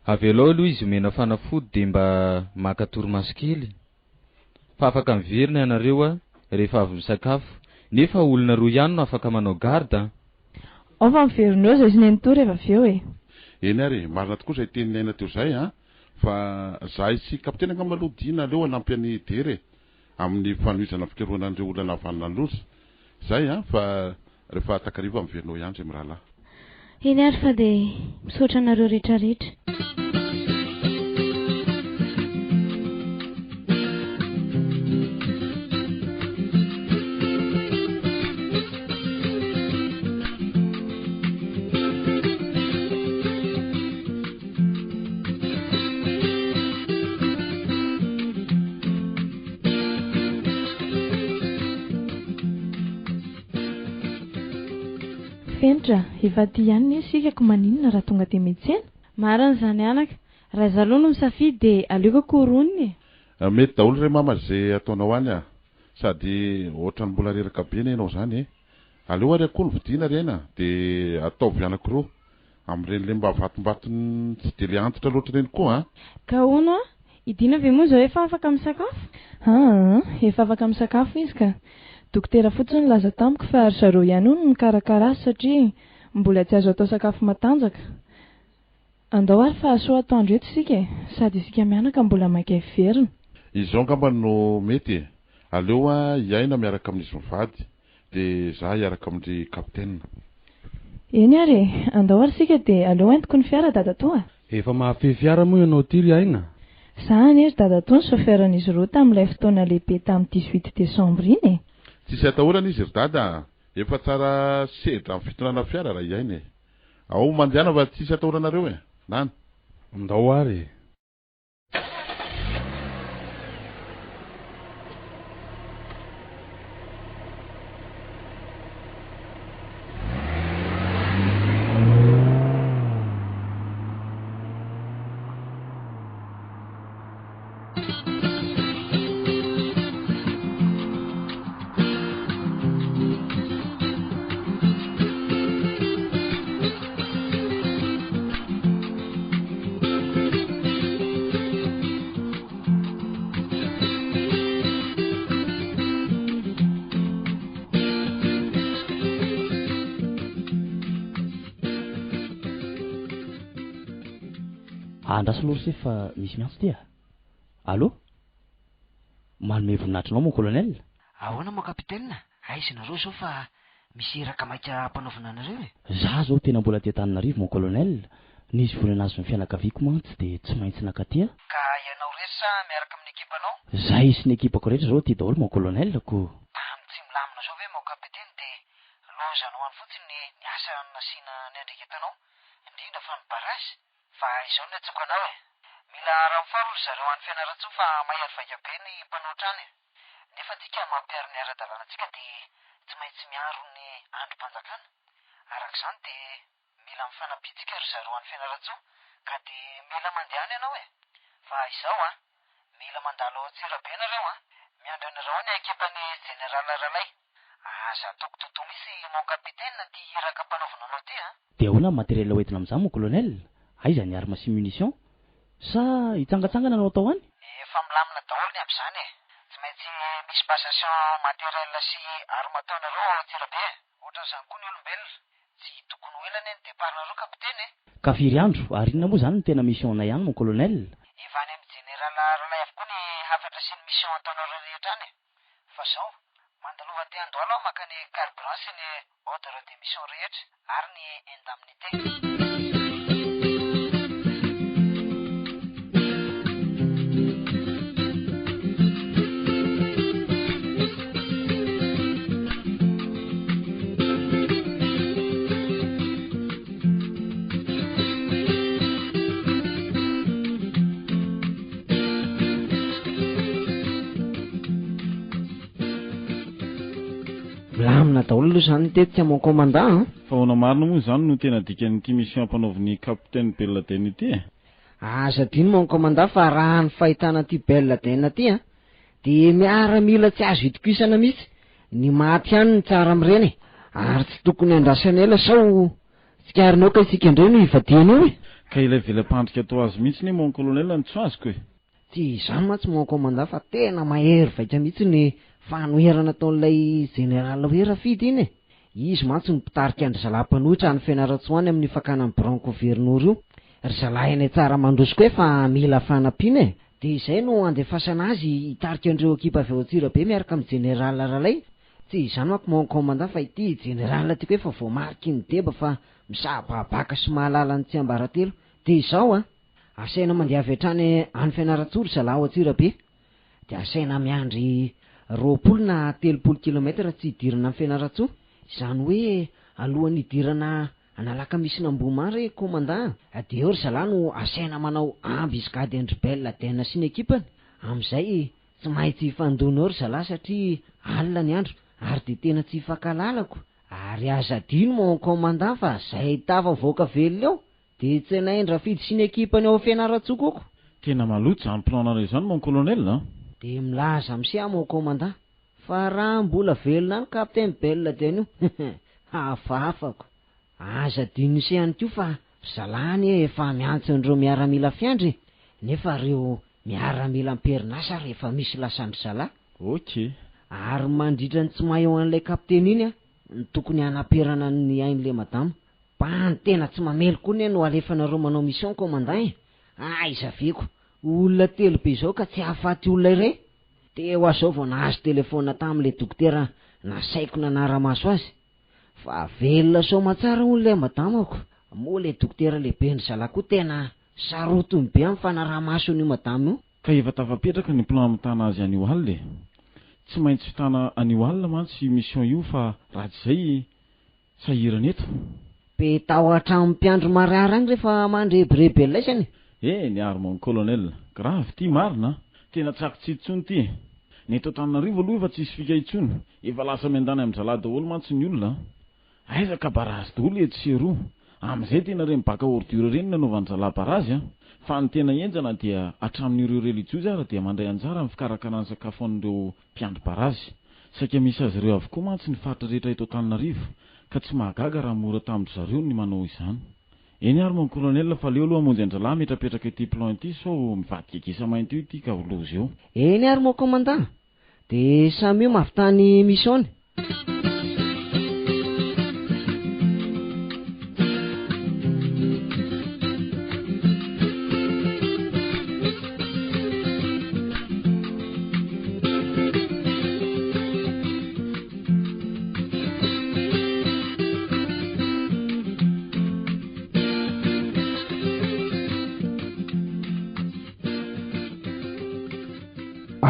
Avelao aloha izy omena fanafody dia mba maka torimaso kely. Fa afaka miverina ianareo a, rehefa avy misakafo. Nefa olona roa ihany no afaka manao garde an! Ao fa miverina eo izay sy nenitoa rehefa avy eo e! Eny ary e, marina tokoa izay tenin'i Aina teo izay an! Fa zahay sy kapiteny angamba aloha Dina aleo hanampy an'i Dera e! Amin'ny fanohizana ny fikarohana an'ireo olona nahavanona ny loza. Izay an! Fa rehefa takariva miverina eo ihany izay mirahalahy. Eny ary fa dia misaotra anareo rehetra rehetra. Fenitra, efa aty ihany ne isika ko maninona raha tonga dia miantsena? Marina izany anaka, raha izaho aloha no misafidy dia aleoko akoho roniny e. Mety daholo re mama ze ataonao any a! Sady ohatran'ny mbola reraka be ne enao zany e! Aleo ary akoho no vidiana ry aina dia ataovy anakiroa Amin'ireny le mba vatombatony tsy dia le antitra loatra ireny koa an! Ka hono an, i Dina ve moa izao efa afaka misakafo? Aa, efa afaka misakafo izy ka. Dokotera fotsiny nilaza tamiko fa ry zareo ihany hono no mikarakara azy satria mbola tsy azo atao sakafo matanjaka. Andao ary fa soa atoandro eto isika e! Sady isika mianaka mbola maika hiverina. Izao angamba no mety e! Aleo an i Aina miaraka amin'izy mivady Dia za hiaraka amin-dry Capitaine. Eny ary e! Andao ary isika dia aleo entiko ny fiara dadatoa a! Efa mahafehy fiara moa ianao ity ry Aina? Za anie ry dadatoa ny chauffeur-n'izy roa tamin'ilay fotoana lehibe tamin'ny dix-huit décembre iny e! Tsisy atahorana izy ry dada a! Efa tsara sedra amin'ny fitondrana fiara raha i Aina e! Ao mandehana fa tsisy atahoranareo e! Nana. Andao ary e! Andraso aloha ry se fa misy miantso ty a! Allô? Manome voninahitra anao mon colonel? Ahoana mon capitaine? Aiza nareo zao fa misy iraka maika ampanaovina anareo e? Za zao tena mbola aty Antananarivo mon colonel, nisy vola nazon'ny fianakaviako mantsy dia tsy maintsy nakaty a. Ka ianao irery sa miaraka amin'ny ekipanao? Zay sy ny ekipako rehetra zao aty daholo mon colonel ko. Tany tsy milamina zao ve mon capitaine dia lozanao any fotsiny ny asa nasiana niandreketanao, indrindra fa ny barrage? Fa izao no niantsoako anao e! Mila renfort ry zareo any Fianarantsoa fa mahery vaika be ny mpanohitra any e! Nefa antsika mampiaro ny ara-dalàna antsika dia tsy maintsy miaro ny andrim-panjakana. Araka izany dia mila mifanampiantsika ry zareo any Fianarantsoa ka dia mila mandeha any ianao e! Fa izao an! Mila mandalo ao Antsirabe nareo an! Miandry anareo ao ny ekipan'i Général Ralay. Aza ataoko dodo mihitsy mon capitaine ty iraka ampanaovina anao ty an! Dia ahoana ny matériel hoentina amin'izany mon colonel? Aiza ny armes sy munitions? Sa hitsangatsangana no atao any? Efa milamina daholo ny amin'izany e! Tsy maintsy misy passation matériel sy armes ataonareo ao Antsirabe e! Ohatran'izany koa ny olombelona. Tsy tokony ho ela anie ny départ-nareo kapiteny e! Ka firy andro? Ary inona moa izany no tena mission-nay any mon colonel? Efa any amin'ny Jeneraly Ralay avokoa ny hafatra sy ny mission ataonareo rehetra any e! Fa zao, Mandalova aty Andohalo aho maka ny carburant sy ny ordre de mission rehetra ary ny indemnité. Milamina daholo aloha izany ny tetika mon commandant an! Fa ahoana marina moa izany no tena dikan'ity mission ampanaovin'i Capitaine Ben Laden ity e? Aza adino mon commandant fa raha ny fahitana an'ity Ben Laden ity an, dia miaramila tsy azo itokisana mihitsy, ny maty ihany no tsara amin'ireny e! Ary tsy tokony andrasana ela sao tsikarinao ka isika indray no hivadihana eo e! Ka ilay vela-pandrika toa azy mihitsy anie mon colonel no tsy azoko e! Tsy izany mantsy mon commandant fa tena mahery vaika mihitsy ny fanoherana ataon'ilay général hoe Rafidy iny e! Izy mantsy no mpitarika an-dry zalahy mpanohitra any Fianarantsoa any amin'ny fakana ny biraon'ny governora io. Ry zalahy any Tsaramandroso koa efa mila fanampiana e! Dia izay no andefasana azy hitarika an'ireo ekipa avy ao Antsirabe miaraka amin'ny général Ralay. Tsy izany manko mon commandant fa ity général ity koa efa voamariky ny deba fa misahababaka sy mahalala ny tsiambaratelo. Dia izao an! Asaina mandeha avy hatrany any Fianarantsoa ry zalahy ao Antsirabe. Dia asaina miandry 20 na 30 kilomètre tsy hidirana an'i Fianarantsoa. Izany hoe alohan'ny hidirana an'Alakamisin'Ambohimanga re commandant a! Dia eo ry zalahy no asaina manao embuscade an-dry Ben Laden sy ny ekipany. Amin'izay tsy maintsy hifandona eo ry zalahy satria alina ny andro ary dia tena tsy hifankalalako. Ary aza adino mon commandant fa zay tafavoaka velona eo Dia tsenain-dRafidy sy ny ekipany ao Fianarantsoa koko. Tena maloto izany plan-nareo izany mon colonel a! Dia milaza amse aho mon commandant fa raha mbola velona any Capitaine Bel dia anio hafahafako. Aza adinon'ise ihany koa fa ry zalahy anie efa miantso an'ireo miaramila fiandry e! Nefa ireo miaramila am-perinasa ary efa misy lasan-dry zalahy. Ok. Ary mandritra ny tsy maha eo an'ilay kapiteny iny no tokony hanaperana ny ain'ilay madama. Ba ny tena tsy mamely koa ne no alefanareo manao mission commandant e! Aiza veko! Olona telo be izao ka tsy hahafaty olona iray? Teo aho izao vao nahazo telephone tam le dokotera nasaiko nanara-maso azy fa velona soamatsara hono le madamako, moa le dokotera lehiben-dry zalahy koa tena sarotiny be am fanaraha-maso an'io madama io. Ka efa tafapetraka ny plan hamitana azy anio alina e! Tsy maintsy vitana anio alina mantsy io mission io fa raha tsy izay Sahirana eto. Be tahotra amin'ny mpiandry marary agny rehefa mandrebireby an'laisany e. Eny ary mon colonel, grave ty marina a! Tena tsy akotsy intsony ty e! Ny eto Antananarivo aloha efa tsisy fika intsony, efa lasa miandany amin-dralahy daholo mantsy ny olona a! Aiza ka barazy daholo etsy sy eroa, amin'izay tena ireny bac à ordure ireny no anaovan-dralahy barazy a! Fa ny tena henjana dia hatramin'ireo relijiozy ara dia mandray anjara amin'ny fikarakarana sakafo an'ireo mpiandry barazy. Saika misy azy ireo avokoa mantsy ny faritra rehetra eto Antananarivo ka tsy mahagaga raha mora tamin-dry zareo ny manao izany. Eny ary mon colonel fa aleo aloha hamonjy an-dralahy hametrapetraka ity plan ity sao mivadika gisa mainty eo ity ka ho loza eo. Eny ary mon commandant, dia samia mahavità ny mission-ny.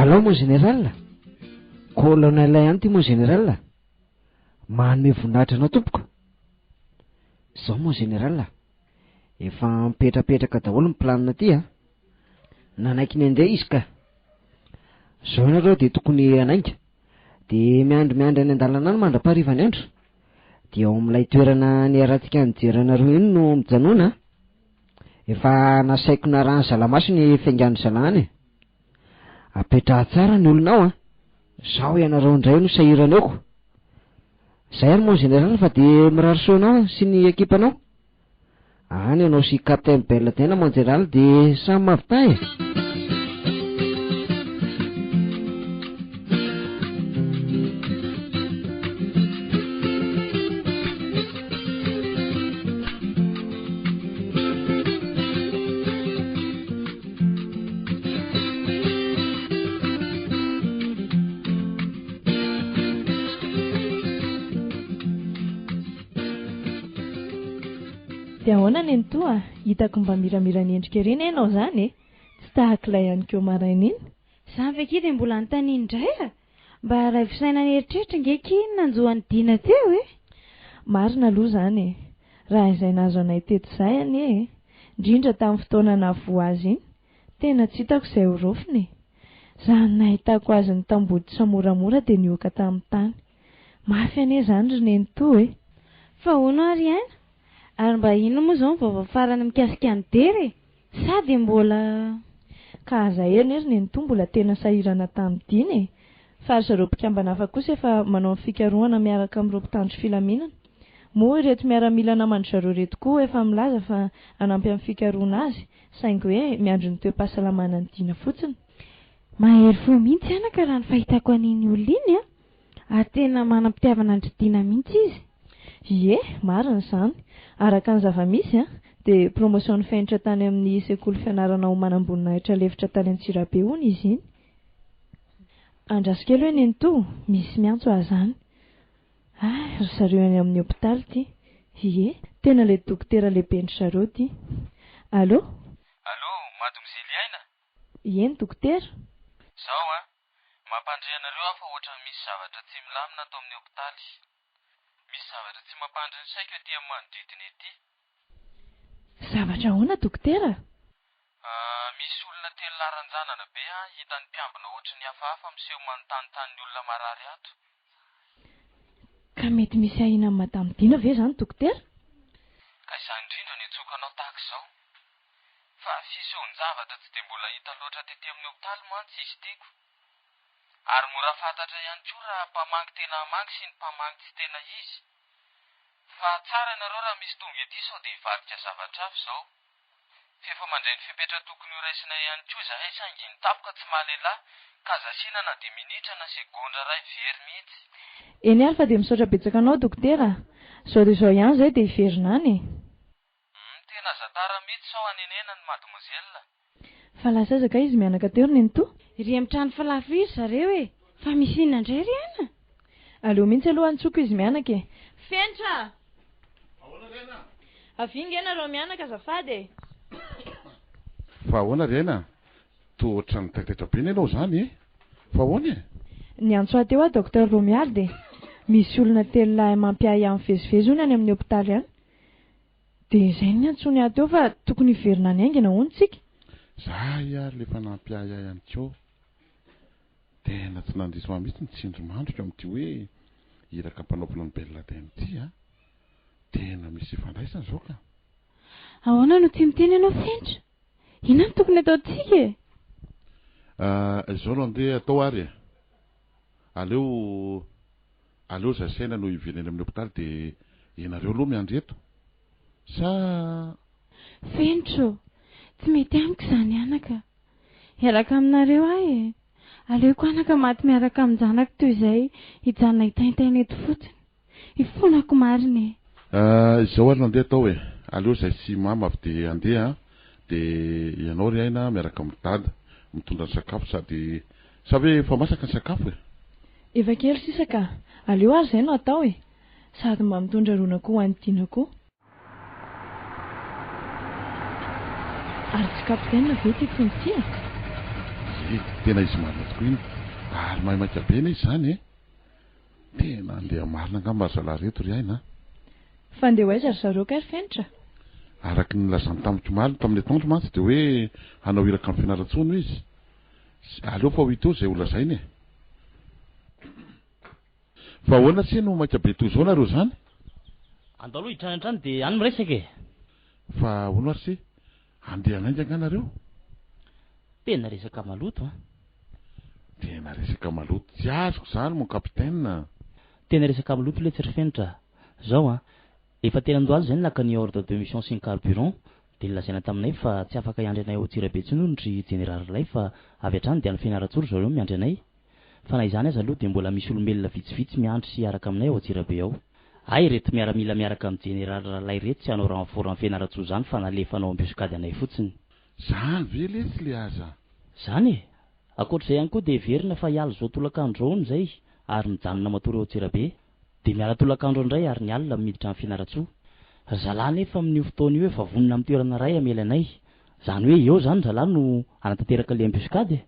Alao mon général, colonel ihany ity mon général. Manome voninahitra anao tompoko. Zao mon général, efa mipetrapetraka daholo ny planina aty a. Nanaiky ny handeha izy ka. Zao ianareo dia tokony hanainga. Dia miandry miandry any an-dalana any mandra-pahariva ny andro. Dia ao amin'ilay toerana niarahantsika nijery anareo iny no mijanona a. Efa nasaiko narahan'ny zalamaso ny fiaingan'ny zalahy any e. Apetraha tsara ny olona ao a. Zao ianareo indray no sahirana eo ko. Zay ary mon général fa dia mirary soa anao sy ny ekipanao. Any ianao sy Captain Belle Dena mon général dia samy mahavita e. Dia ahoana nenitoa a? Hitako mba miramira ny endrika ery anie ianao izany e! Tsy tahaka ilay aninkeo maraina iny. Izany ve akia dia mbola anontaniana indray a? Mba araivo saina ny eritreritra ange akia iny nanjo an'i Dina teo e! Marina aloha izany e! Raha izay nahazo anay teto izay anie e! Indrindra tamin'ny fotoana nahavoa azy iny, tena tsy hitako izay ho raofina e! Izany nahitako azy nitamboditra moramora dia nihoaka tamin'ny tany. Mafy anie izany ry nenitoa e! Fa hono ary Aina? Ary mba inona moa izao ny vaovao farany mikasika an'i Dera e? Sa dia mbola. Ka aza ela anie ry nenitoa mbola tena sahirana tamin'i Dina e! Fa ry zareo mpikambana hafa kosa efa manao ny fikarohana miaraka amin'ireo mpitandro filaminana. Moa ireto miaramila naman-dry zareo ireto koa efa milaza fa hanampy amin'ny fikarohana azy, saingy hoe miandry ny toe-pahasalamana an'i Dina fotsiny. Mahery fo mihitsy anaka raha ny fahitako an'iny olona iny an! Ary tena manam-pitiavana an-dry Dina mihitsy izy. Ie, marina izany. Araka ny zava-misy an, dia promotion-n'ny fenitra tany amin'ny sekoly fianarana ho manamboninahitra lefitra tany Antsirabe hono izy iny. Andraso kely hoe nenitoa, misy miantso ahy izany. Hay, ry zareo any amin'ny hopitaly ity. Ie, tena ilay dokotera lehiben-dry zareo ity. Allô? Allô, mademoiselle Aina? Eny dokotera. Zao an, mampandre anareo aho fa ohatran'ny misy zavatra tsy milamina ato amin'ny hopitaly. Misy zavatra tsy mampandry ny saiko ety amin'ny manodidina ety. Zavatra ahoana dokotera? Ah, misy olona telo laranjanana be an, hitan'ny mpiambina ohatran'ny hafahafa miseho manontanintany ny olona marary ato. Ka mety misy ahiana amin'i Madame Dina ve izany dokotera? Ka izany indrindra no iantsoako anao tahaka izao. Fa fisehon-javatra tsy dia mbola hita loatra tety amin'ny hopitaly mantsy izy ity ko. Ary mora fantatra ihany koa raha mpamangy tena hamangy sy ny mpamangy tsy tena izy. Fa tsara ianareo raha misy tonga ety sao dia hivadika zavatra hafa izao. F'efa mandray ny fepetra tokony ho raisina ihany koa izahay saingy ny tapoka tsy mahalehilahy ka aza asiana na dia minitra na segondra iray very mihitsy. Eny ary fa dia misaotra betsaka anao dokotera a! Zao dia izao ihany izay dia hiverina any e! Humm tena aza tara mitsy sao hanenenany mademoiselle. Fa lasa aiza kay izy mianaka teo ry nenitoa? Ry amin'ny trano falafo ry zareo e! Fa misy inona indray ry aina? Aleo mihitsy aloha antsoiko izy mianaka e! Fenitra a! Ahoana ry aina? Avia nge nareo mianaka azafady e! Fa ahoana ry aina? Toa ohatran'ny taitaitra be anie ianao izany e! Fa ahoana e? Niantso ahy teo aho Docteur Romiald e! Misy olona telolahy mampiahiahy mivezivezy hono any amin'ny hopitaly any. Dia izay no niantsoany ahy teo fa tokony hiverina any haingana hono tsika. Zay ary le efa nampiahiahy an'i Ko. Tena tsy nandiso ahy mihitsy ny tsindrimandriko amin'ity hoe iraka ampanaovina an'i Ben Laden ity a. Tena misy ifandraisany izao ka. Ahoana no tsy miteny ianao Fenitra? Inona no tokony ataontsika e? Ah, izao no andeha atao ary e. Aleo aleo zay saina no hiverina eny amin'ny hopitaly dia ianareo aloha miandry eto. Sa. Fenitra ô! Tsy mety amiko izany anaka. Hiaraka aminareo aho e! Aleoko anaka maty miaraka amin-janako toy izay hijanona hitaintaina eto fotsiny. Ifonako marina e! Ah, izao ary no andeha atao e! Aleo izahay sy mama avy dia handeha an! Dia ianao ry Aina miaraka amin'i Dada, mitondra ny sakafo sady, sa ve efa masaka ny sakafo e? Efa kely sisa ka! Aleo ary izay no atao e! Sady mba mitondra ron'akoho ho an'i Dina koa. Ary tsy capitaine ve ity tonga ity e? Ie, tena izy marina tokoa iny. Ary maimaika be anie izany e! Tena andeha marina angamba ry zalahy reto ry Aina a! Fa andeha ho aiza ry zareo kay ry Fenitra? Araka ny nilazany tamiko omaly tamin'ny atoandro mantsy dia hoe hanao iraka any Fianarantsoa hono izy. Aleo fa ho hita eo izay ho lazainy e! Fa ahoana se no maika be toy izao nareo izany? Andao aloha hitrany hatrany dia any miresaka e! Fa ahoana ary se? Handeha hanainga angaha nareo? Tena resaka maloto an! Tena resaka maloto tsy azoko izany mon capitaine a! Tena resaka maloto letsy ry Fenitra a! Zao an! Efa teny Andohalo izay no naka ny ordre de mission sy ny carburant dia nolazaina taminay fa tsy afaka hiandry anay ao Antsirabe intsony hono ry Jeneraly Ralay fa avy hatrany dia any Fianarantsoa ry zareo no miandry anay. Fa na izany aza aloha dia mbola misy olombelona vitsivitsy miandry sy hiaraka aminay ao Antsirabe ao. Hay ireto miaramila miaraka amin'i Jeneraly Ralay ireto tsy hanao renfort any Fianarantsoa izany fa nalefa hanao embuscade anay fotsiny. Zany ve lesy le aza? Zany e! Ankoatr'izay ihany koa dia heverina fa hiala izao tolakandro izao hono izay ary mijanona matory ao Antsirabe. Dia miala tolakandro indray ary ny alina miditra any Fianarantsoa. Ry zalahy anefa amin'io fotoana io efa vonona amin'ny toerana iray hamely anay. Izany hoe eo izany ry zalahy no hanatanteraka ilay embuscade e.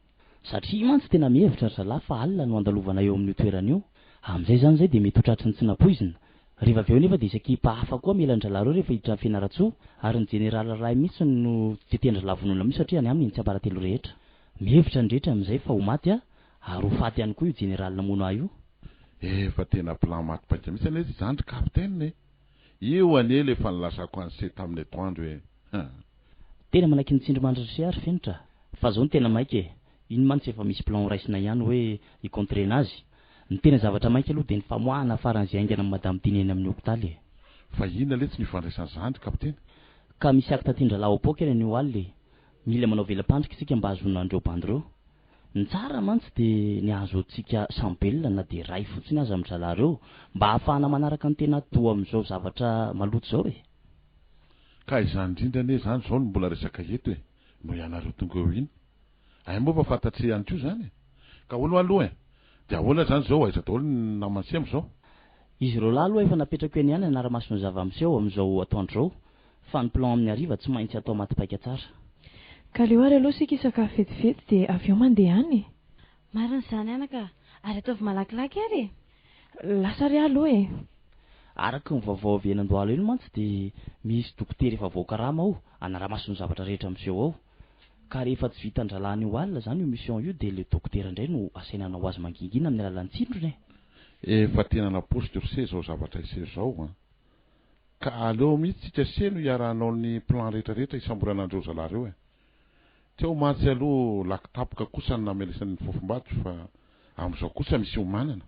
Satria mantsy tena mihevitra ry zalahy fa alina no handalovana eo amin'io toerana io. Amin'izay izany izay dia mety ho tratry ny tsy nampoizina. Rehefa avy eo anefa dia hisy ekipa hafa koa hamela an-dralahy ireo rehefa hiditra any Fianarantsoa. Ary ny jeneraly iray mihitsy no tetian-dralahy vonona amin'io satria any aminy ny tsiambaratelo rehetra. Mihevitra ny rehetra amin'izay fa ho maty aho ary ho faty ihany koa io jeneraly namono ahy io. Efa tena plan maty paika mihitsy anie izany ry capitaine e! Io anie le efa nilazako an'se tamin'ny atoandro e! Ha! Tena manaiky ny tsindrimandry ry se ary Fenitra fa zao no tena maika e! Iny mantsy efa misy plan horaisina ihany hoe hi-contrer-na azy. Ny tena zavatra maika aloha dia ny famoahana faran'izay haingana an'i Madame Dina eny amin'ny hopitaly e! Fa inona letsy no ifandraisan'izany ry kapiteny? Ka misy acte tian-dralahy ao paoky any anio alina e! Mila manao vela-pandrika isika mba hahazoana an'ireo bandy ireo. Ny tsara mantsy dia ny hahazoantsika sambelona na dia iray fotsiny aza amin-dry zalahy ireo mba hahafahana manaraka ny tena atidoha amin'izao zavatra maloto izao e! Ka izany indrindra anie izany izao no mbola resaka eto e! Noho ianareo tonga eo iny. Hay moa fa fantatr'i ihany koa izany e! Ka hono aloha e! Dia ahoana izany izao, aiza daholo ny naman'i Semo izao? Izy ireo lahy aloha efa napetrako eny ihany hanara-maso ny zava-miseho amin'izao atoandro izao fa ny plan amin'ny hariva tsy maintsy atao maty paika tsara. Ka aleo ary aloha isika hisakafo vetivety dia avy eo mandeha any e! Marina izany anaka a! Ary ataovy malakilaky ary e! Lasa ary aho aloha e! Araka ny vaovao avy eny Andohalo eny mantsy dia misy dokotera efa voakarama ao hanara-maso ny zavatra rehetra miseho ao. Ka rehefa tsy vitan-drahalahy anio alina izany io mission io dia ilay dokotera indray no asaina hanao azy mangingina amin'ny alalan'ny tsindrona e! Efa tena naposiko ry se izao zavatra hiseho izao an! Ka aleo mihitsy tsika se no hiara-hanao ny plan rehetra rehetra hisamborana an'ireo zalahy ireo e! Teo mantsy aloha laky tapoka kosa ny namelesany ny fofombadiko fa amin'izao kosa misy hiomanana.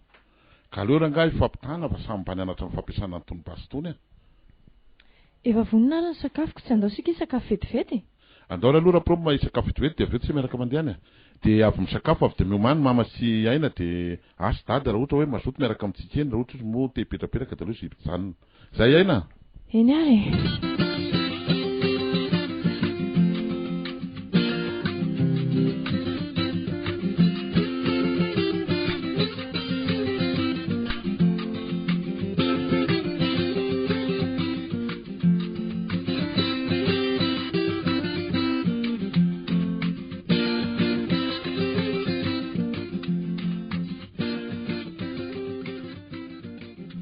Ka aleo rangahy hifampitana fa samy mba nianatra ny fampiasana an'itony basy itony e! Efa vonona ary ny sakafoko, tsy andao isika hisakafo vetivety e! Andao ary aloha Raprom hisakafo vetivety dia avy eo tsika miaraka mandeha any e! Dia avy misakafo avy dia miomany mama sy Aina dia ahy sy dada raha ohatra hoe mazoto miaraka amintsika eny raha ohatra izy moa te hipetrapetraka dia aleo izy hijanona. Zay Aina a! Eny ary e!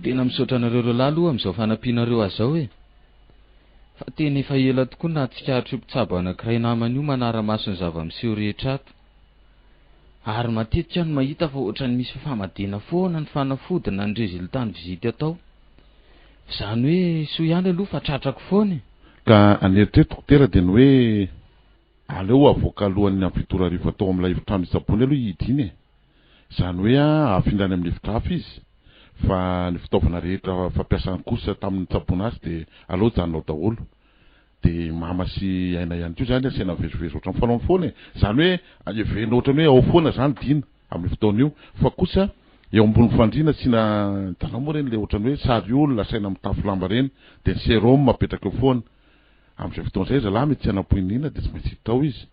Tena misaotra anareo roalahy aloha amin'izao fanampianareo ahy izao e! Fa tena efa ela tokoa no nahatsikaritra io mpitsabo anankiray namana io manara-maso ny zava-miseho rehetra ato. Ary matetika aho no mahita fa ohatran'ny misy fifamadihana foana ny fanafody na ny résultat ny visite atao. F'izany hoe soa ihany aloha fa tratrako foana e! Ka ny eritreritro dokotera dia ny hoe aleo avoaka alohan'ny amin'ny fito ora hariva tao amin'ilay efitrano hitsaboany aloha i Dina e! Izany hoe afindra any amin'ny efitra hafa izy fa ny fitaovana rehetra fampiasany kosa tamin'ny nitsaboana azy dia aleo hijanona ao daholo. Dia mama sy Aina ihany koa izany asaina mivezivezy ohatran'ny fanaony foana e! Izany hoe heverina ohatran'ny hoe ao foana izany Dina amin'io fotoana io fa kosa eo ambony fandriana asiana hitanao moa ireny ilay ohatran'ny hoe sary olona asaina mitafy lamba ireny dia ny sérum apetraka eo foana. Amin'izay fotoana izay zalahy mety tsy hanam-poinina dia tsy maintsy hiditra ao izy.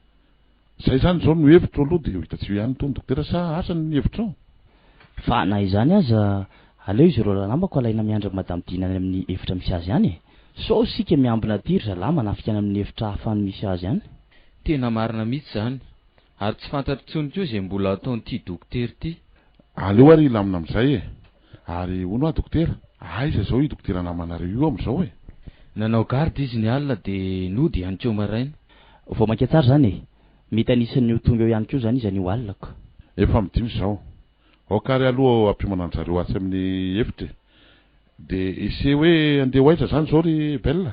Zay izany izao no hevitro aloha dia ho hitantsika eo ihany itony dokotera sa asa ny hevitrao? Fa na izany aza, aleo izy ireo lalambako alaina miandry an'i Madame Dina any amin'ny efitra misy azy any e! Sao isika miambina aty ry zalahy manafika any amin'ny efitra hafa any misy azy any. Tena marina mihitsy izany, ary tsy fantatro intsony koa izay mbola ataon'ity dokotera ity. Aleo ary hilamina amin'izay e! Ary hono hoa dokotera, aiza izao io dokotera namanareo io amin'izao e? Nanao garde izy ny alina dia nody ihany koa maraina. Vao mainka tsara izany e! Mety anisan'ny ho tonga eo ihany koa izany izy anio alina ko. Efa midio izao. Aoka ary aloha hampiomana an-dry zareo atsy amin'ny efitra e! Dia ese hoe andeha ho aiza izany izao ry Belle?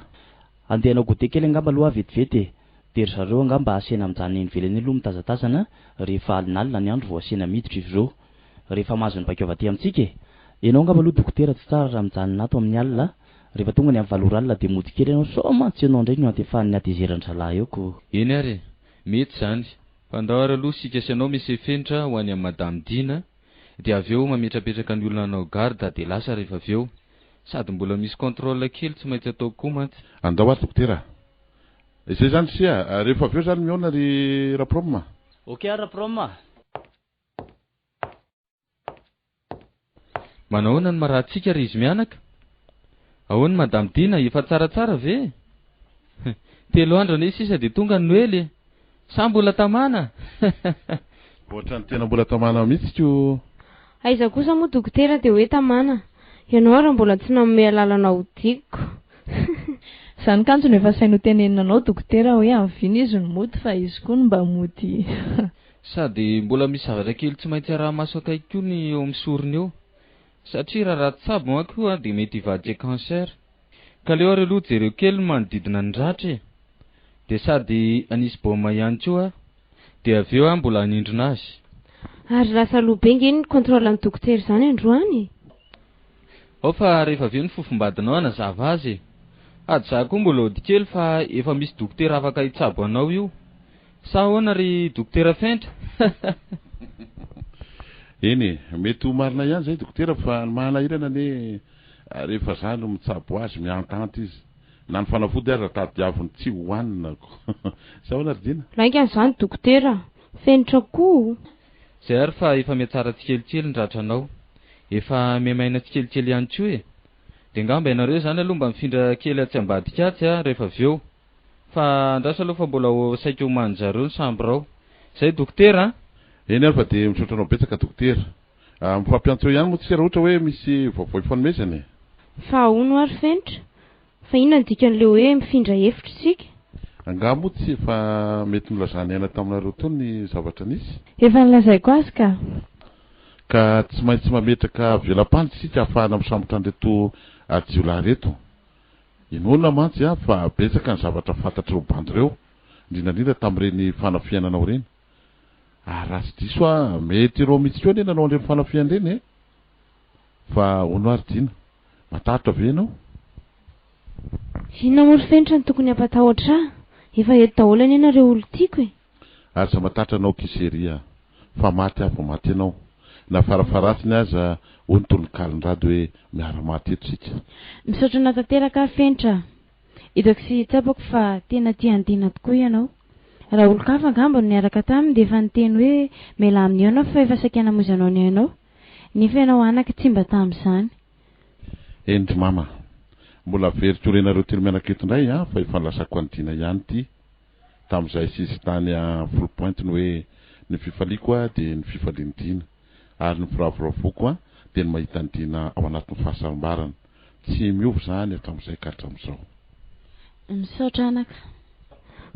Andeha hanao goûter kely angamba aloha aho vetivety e! Dia ry zareo angamba asaina mijanona eny ivelany eny aloha mitazatazana, rehefa alinalina ny andro vao asaina miditra izy ireo. Rehefa mahazo ny baiko avy aty amintsika e! Ianao angamba aloha dokotera tsy tsara raha mijanona ato amin'ny alina a! Rehefa tonga ny amin'ny valo ora alina dia mody kely ianao sao mantsy ianao indray no antefahan'ny hatezeran-dry zalahy eo ko! Eny ary e! Mety izany. Fa ndao ary aloha isika sy ianao Monsieur Fenitra ho any amin'i Madame Dina dia avy eo mametrapetraka ny olona hanao garde dia lasa rehefa avy eo. Sady mbola misy contrôle kely tsy maintsy ataoko koa mantsy. Andao ary dokotera a! Izay izany sia a! Rehefa avy eo izany mihaona ry Raprom a! Ok ary Raprom a! Manahoana ny marahantsika ry izy mianaka? Ahoana Madame Dina, efa tsaratsara ve? Telo andro anie sisa dia tonga ny Noely e! Sa mbola tamana? Ohatran'ny tena mbola tamana mihitsy ko. Aiza kosa moa dokotera dia hoe tamana? Ianao ary mbola tsy nanome alalana hodiako. Izany kanjo no efa sahy notenenina anao dokotera hoe amin'ny vina izy no mody fa izy koa no mba mody. Sady mbola misy zavatra kely tsy maintsy araha-maso akaiky koa ny eo amin'ny sorony eo. Satria raha ratsy tsabo manko io dia mety hivadika cancer. Ka aleo ary aloha jereo kely ny manodidina ny ratra e! Dia sady hanisy baume ihany koa dia avy eo aho mbola hanindrona azy. Ary lasa aloha be nge ny contrôle ny dokotera izany androany e! Ao fa rehefa avy eo ny fofombadinao hanazava azy e! Ady za koa mbola hody kely fa efa misy dokotera afaka hitsabo anao io. Sa ahoana ry dokotera Fenitra? Eny e, mety ho marina ihany izay dokotera fa ny mahanahirana anie rehefa za no mitsabo azy mihantahanta izy. Na ny fanafody aza tadiaviny tsy hohanina ko. Sa ahoana ry Dina? Lainga izany dokotera a! Fenitra koa o! Zay ary fa efa mihatsara tsikelikely ny ratranao. Efa mihamaina tsikelikely ihany koa e! Dia angamba ianareo izany aloha mba mifindra kely atsy ambadika atsy a, rehefa avy eo. Fa andraso aloha fa mbola ho saika homanin-jareo ny chambre ao. Zay dokotera a! Eny ary fa dia misaotra anao betsaka dokotera. Mifampiantso eo ihany moa tsika raha ohatra hoe misy vaovao ifanomezana e! Fa hono ary Fenitra, fa inona ny dikan'ilay hoe mifindra efitra isika? Angaha moa tsy efa mety nolazan'i Aina taminareo teo ny zavatra nisy? Efa nolazaiko azy ka! Ka tsy maintsy mametraka vela-pandrika isika ahafahana misambotra an'ireto jiolahy ireto. Inoana mantsy fa betsaka ny zavatra fantatr'ireo bandy ireo, indrindra indrindra tamin'ireny fanafihana anao ireny. Ary raha tsy diso aho, mety ireo mihitsy koa anie nanao an'ireny fanafihana ireny e! Fa hono ary Dina, matahotra ve ianao? Inona moa ry Fenitra no tokony hampatahotra ahy? Efa eto daholo anie nareo olon-tiako e! Aza matahotra anao akia chérie a! Fa maty aho vao maty ianao. Na farafaharatsiny aza hoy ny tononkalon-dRado hoe miara-maty eto isika. Misaotra anao tanteraka aho Fenitra a! Hitako sy tsapako fa tena tia an'i Dina tokoa ianao. Raha olon-kafa angamba no niaraka taminy dia efa niteny hoe mialà aminy eo ianao fa efa saika namoizanao ny ainao. Nefa ianao anaka tsy mba tamin'izany. Eny ry mama. Mbola averiko renareo telo mianaka eto indray an, fa efa nilasako an'i Dina ihany ity. Tamin'izahay sisy tany à Foulpointe ny hoe ny fifaliako a dia ny fifalian'i Dina. Ary ny firavoravoako a dia ny mahita an'i Dina ao anatin'ny fahasambarana. Tsy miova izany hatramin'izay ka hatramin'izao. Misaotra anaka.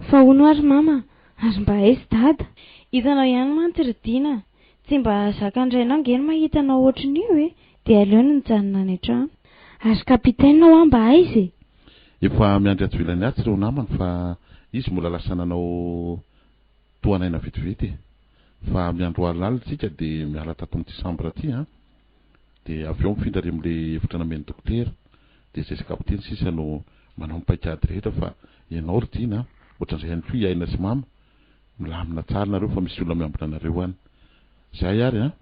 Fa hono ary mama, ary mba aiza dada? Hitanao ihany mantsy ry Dina, tsy mba zakan-drainao ange ny mahita anao ohatrin'io e, dia aleony mijanona any an-trano. Ary capitaine hoa mba aiza e? Efa miandry atsy ivelany atsy ireo namany fa izy mbola lasa nanao tohan'aina vetivety e. Fa miandry ho alinalina tsika dia miala tato amin'ity chambre ity an. Dia avy eo mifindra ary amin'ilay efitra namen'ny dokotera. Dia izay sy kapiteny sisa no manao ny paikady rehetra fa ianao ry Dina an, ohatran'izay ihany koa i Aina sy Mama, milamina tsara nareo fa misy olona miambina anareo any. Zay ary an!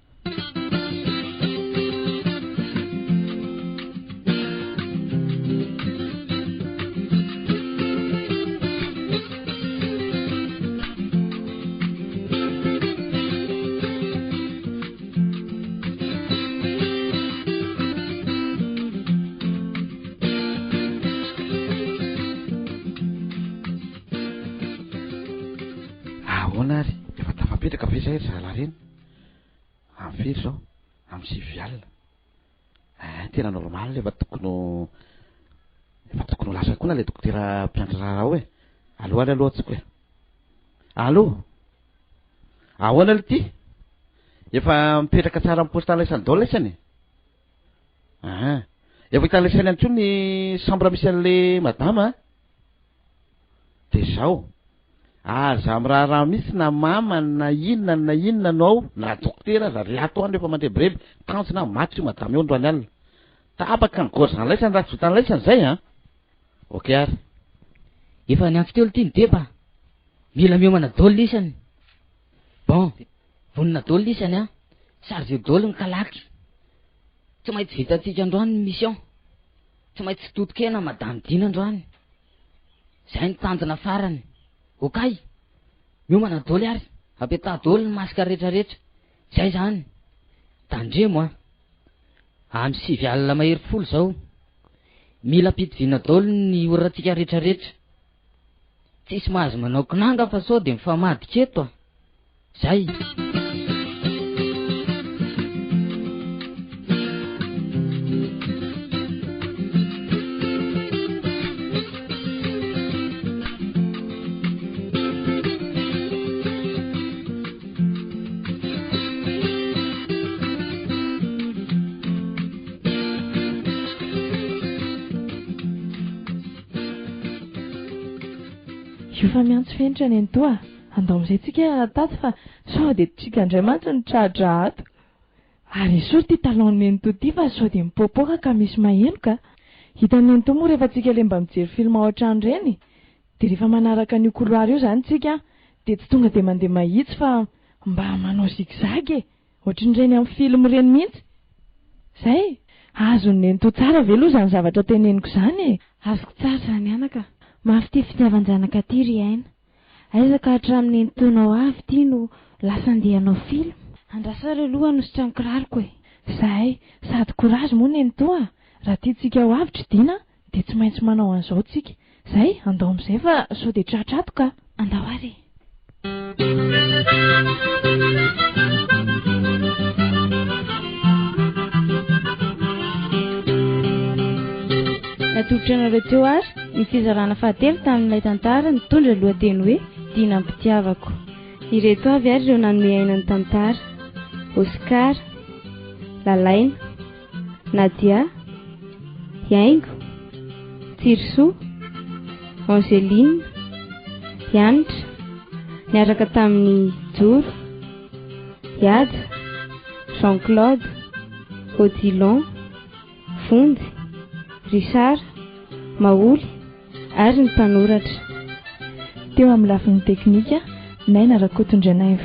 Ahoana ary? Efa tafapetraka ve izay ry zalahy ireny? Amin'ny firy izao? Amin'ny sivy alina. Eh, tena normal efa tokony ho efa tokony ho lasa koa na ilay dokotera mpiandry raharaha ao e. Allo ary aloha antsika e. Allo. Ahoana ity? Efa mipetraka tsara amin'ny poste an'ilay daholo isany e. Ah. Efa hitan'ilay saina ihany koa ny chambre misy an'ilay madama a. Dia izao, aza miraharaha mihitsy na mama na inona na inona no ao, na dokotera aza, ry ato any rehefa mandrebireby, tanjona aho, maty io madama io androany alina. Tapaka ny gorge an'laisany raha tsy vitan'laisany izay an! Ok ary. Efa niantso teo ity ny deba. Mila miomana dol isany. Bon, vonona dol isany an. Chargeo dol ny kalaky. Tsy maintsy vitantsika androany ny mission. Tsy maintsy toton-kena madame Dina androany. Zay ny tanjona farany. Okay! Miomana doly ary. Apetaho doly ny masque retraretra. Zay zany. Tandremo an. Amin'ny 9 alina mahery folo zao. Mila ampitoviana daholo ny orantsika rehetrarehetra. Tsisy mahazo manao kinanga fa sao dia mifamadika eto a! Zay! Io fa miantso fenitra nenitoa a! Andao amin'izay tsika tato fa sao dia tsika indray mantsy no tra-drà ato. Ary esory ity talon-n'i nenitoa ity fa sao dia mipoapoaka ka misy maheno ka! Hitan'i nenitoa moa rehefa tsika ilay mba mijery film ao an-trano ireny dia rehefa manaraka an'io couloir io izany tsika dia tsy tonga dia mandeha mahitsy fa mba manao zigzag e! Ohatran'ireny amin'ny film ireny mihitsy. Zay! Azon'i nenitoa tsara ve aloha izany zavatra teneniko izany e? Azoko tsara izany anaka a! Mafy ity fitiavan-janaka ity ry Aina. Aiza ka hatramin'ny nenitoanao avy ity no lasa andeha hanao film? Andraso ary aloha hanosotra ny kiraroko e! Zay! Sady courage moa nenitoa a! Raha tiantsika ho avotra i Dina dia tsy maintsy manao an'izao tsika. Zay, andao amin'izay fa sao dia tratra ato ka. Andao ary e. Natolotra anareo teo ary ny fizarana fahatelo tamin'ilay tantara nitondra lohateny hoe Dinam-pitiavako. Ireto avy ary ireo nanome aina ny tantara, Oscar, Lalaina, Nadia, Haingo, Tsirisoa, Angeline, Hanitra, niaraka tamin'i Joro, Haja, Jean Claude, Odilon, Vonjy, Richard, Maholy ary ny mpanoratra. Teo amin'ny lafiny teknika, Naina Rakotondrianaivo.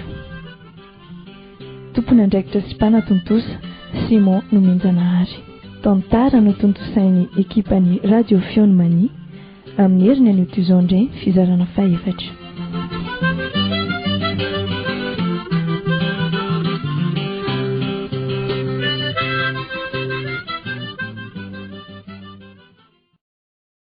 Tompon'andraikitra sy mpanatontosa, Simon Nomenjanahary. Tantara notontosain'ny ekipan'ny Radio Feon'ny Mania, amin'ny heriny anio toy izao indray ny fizarana fahefatra.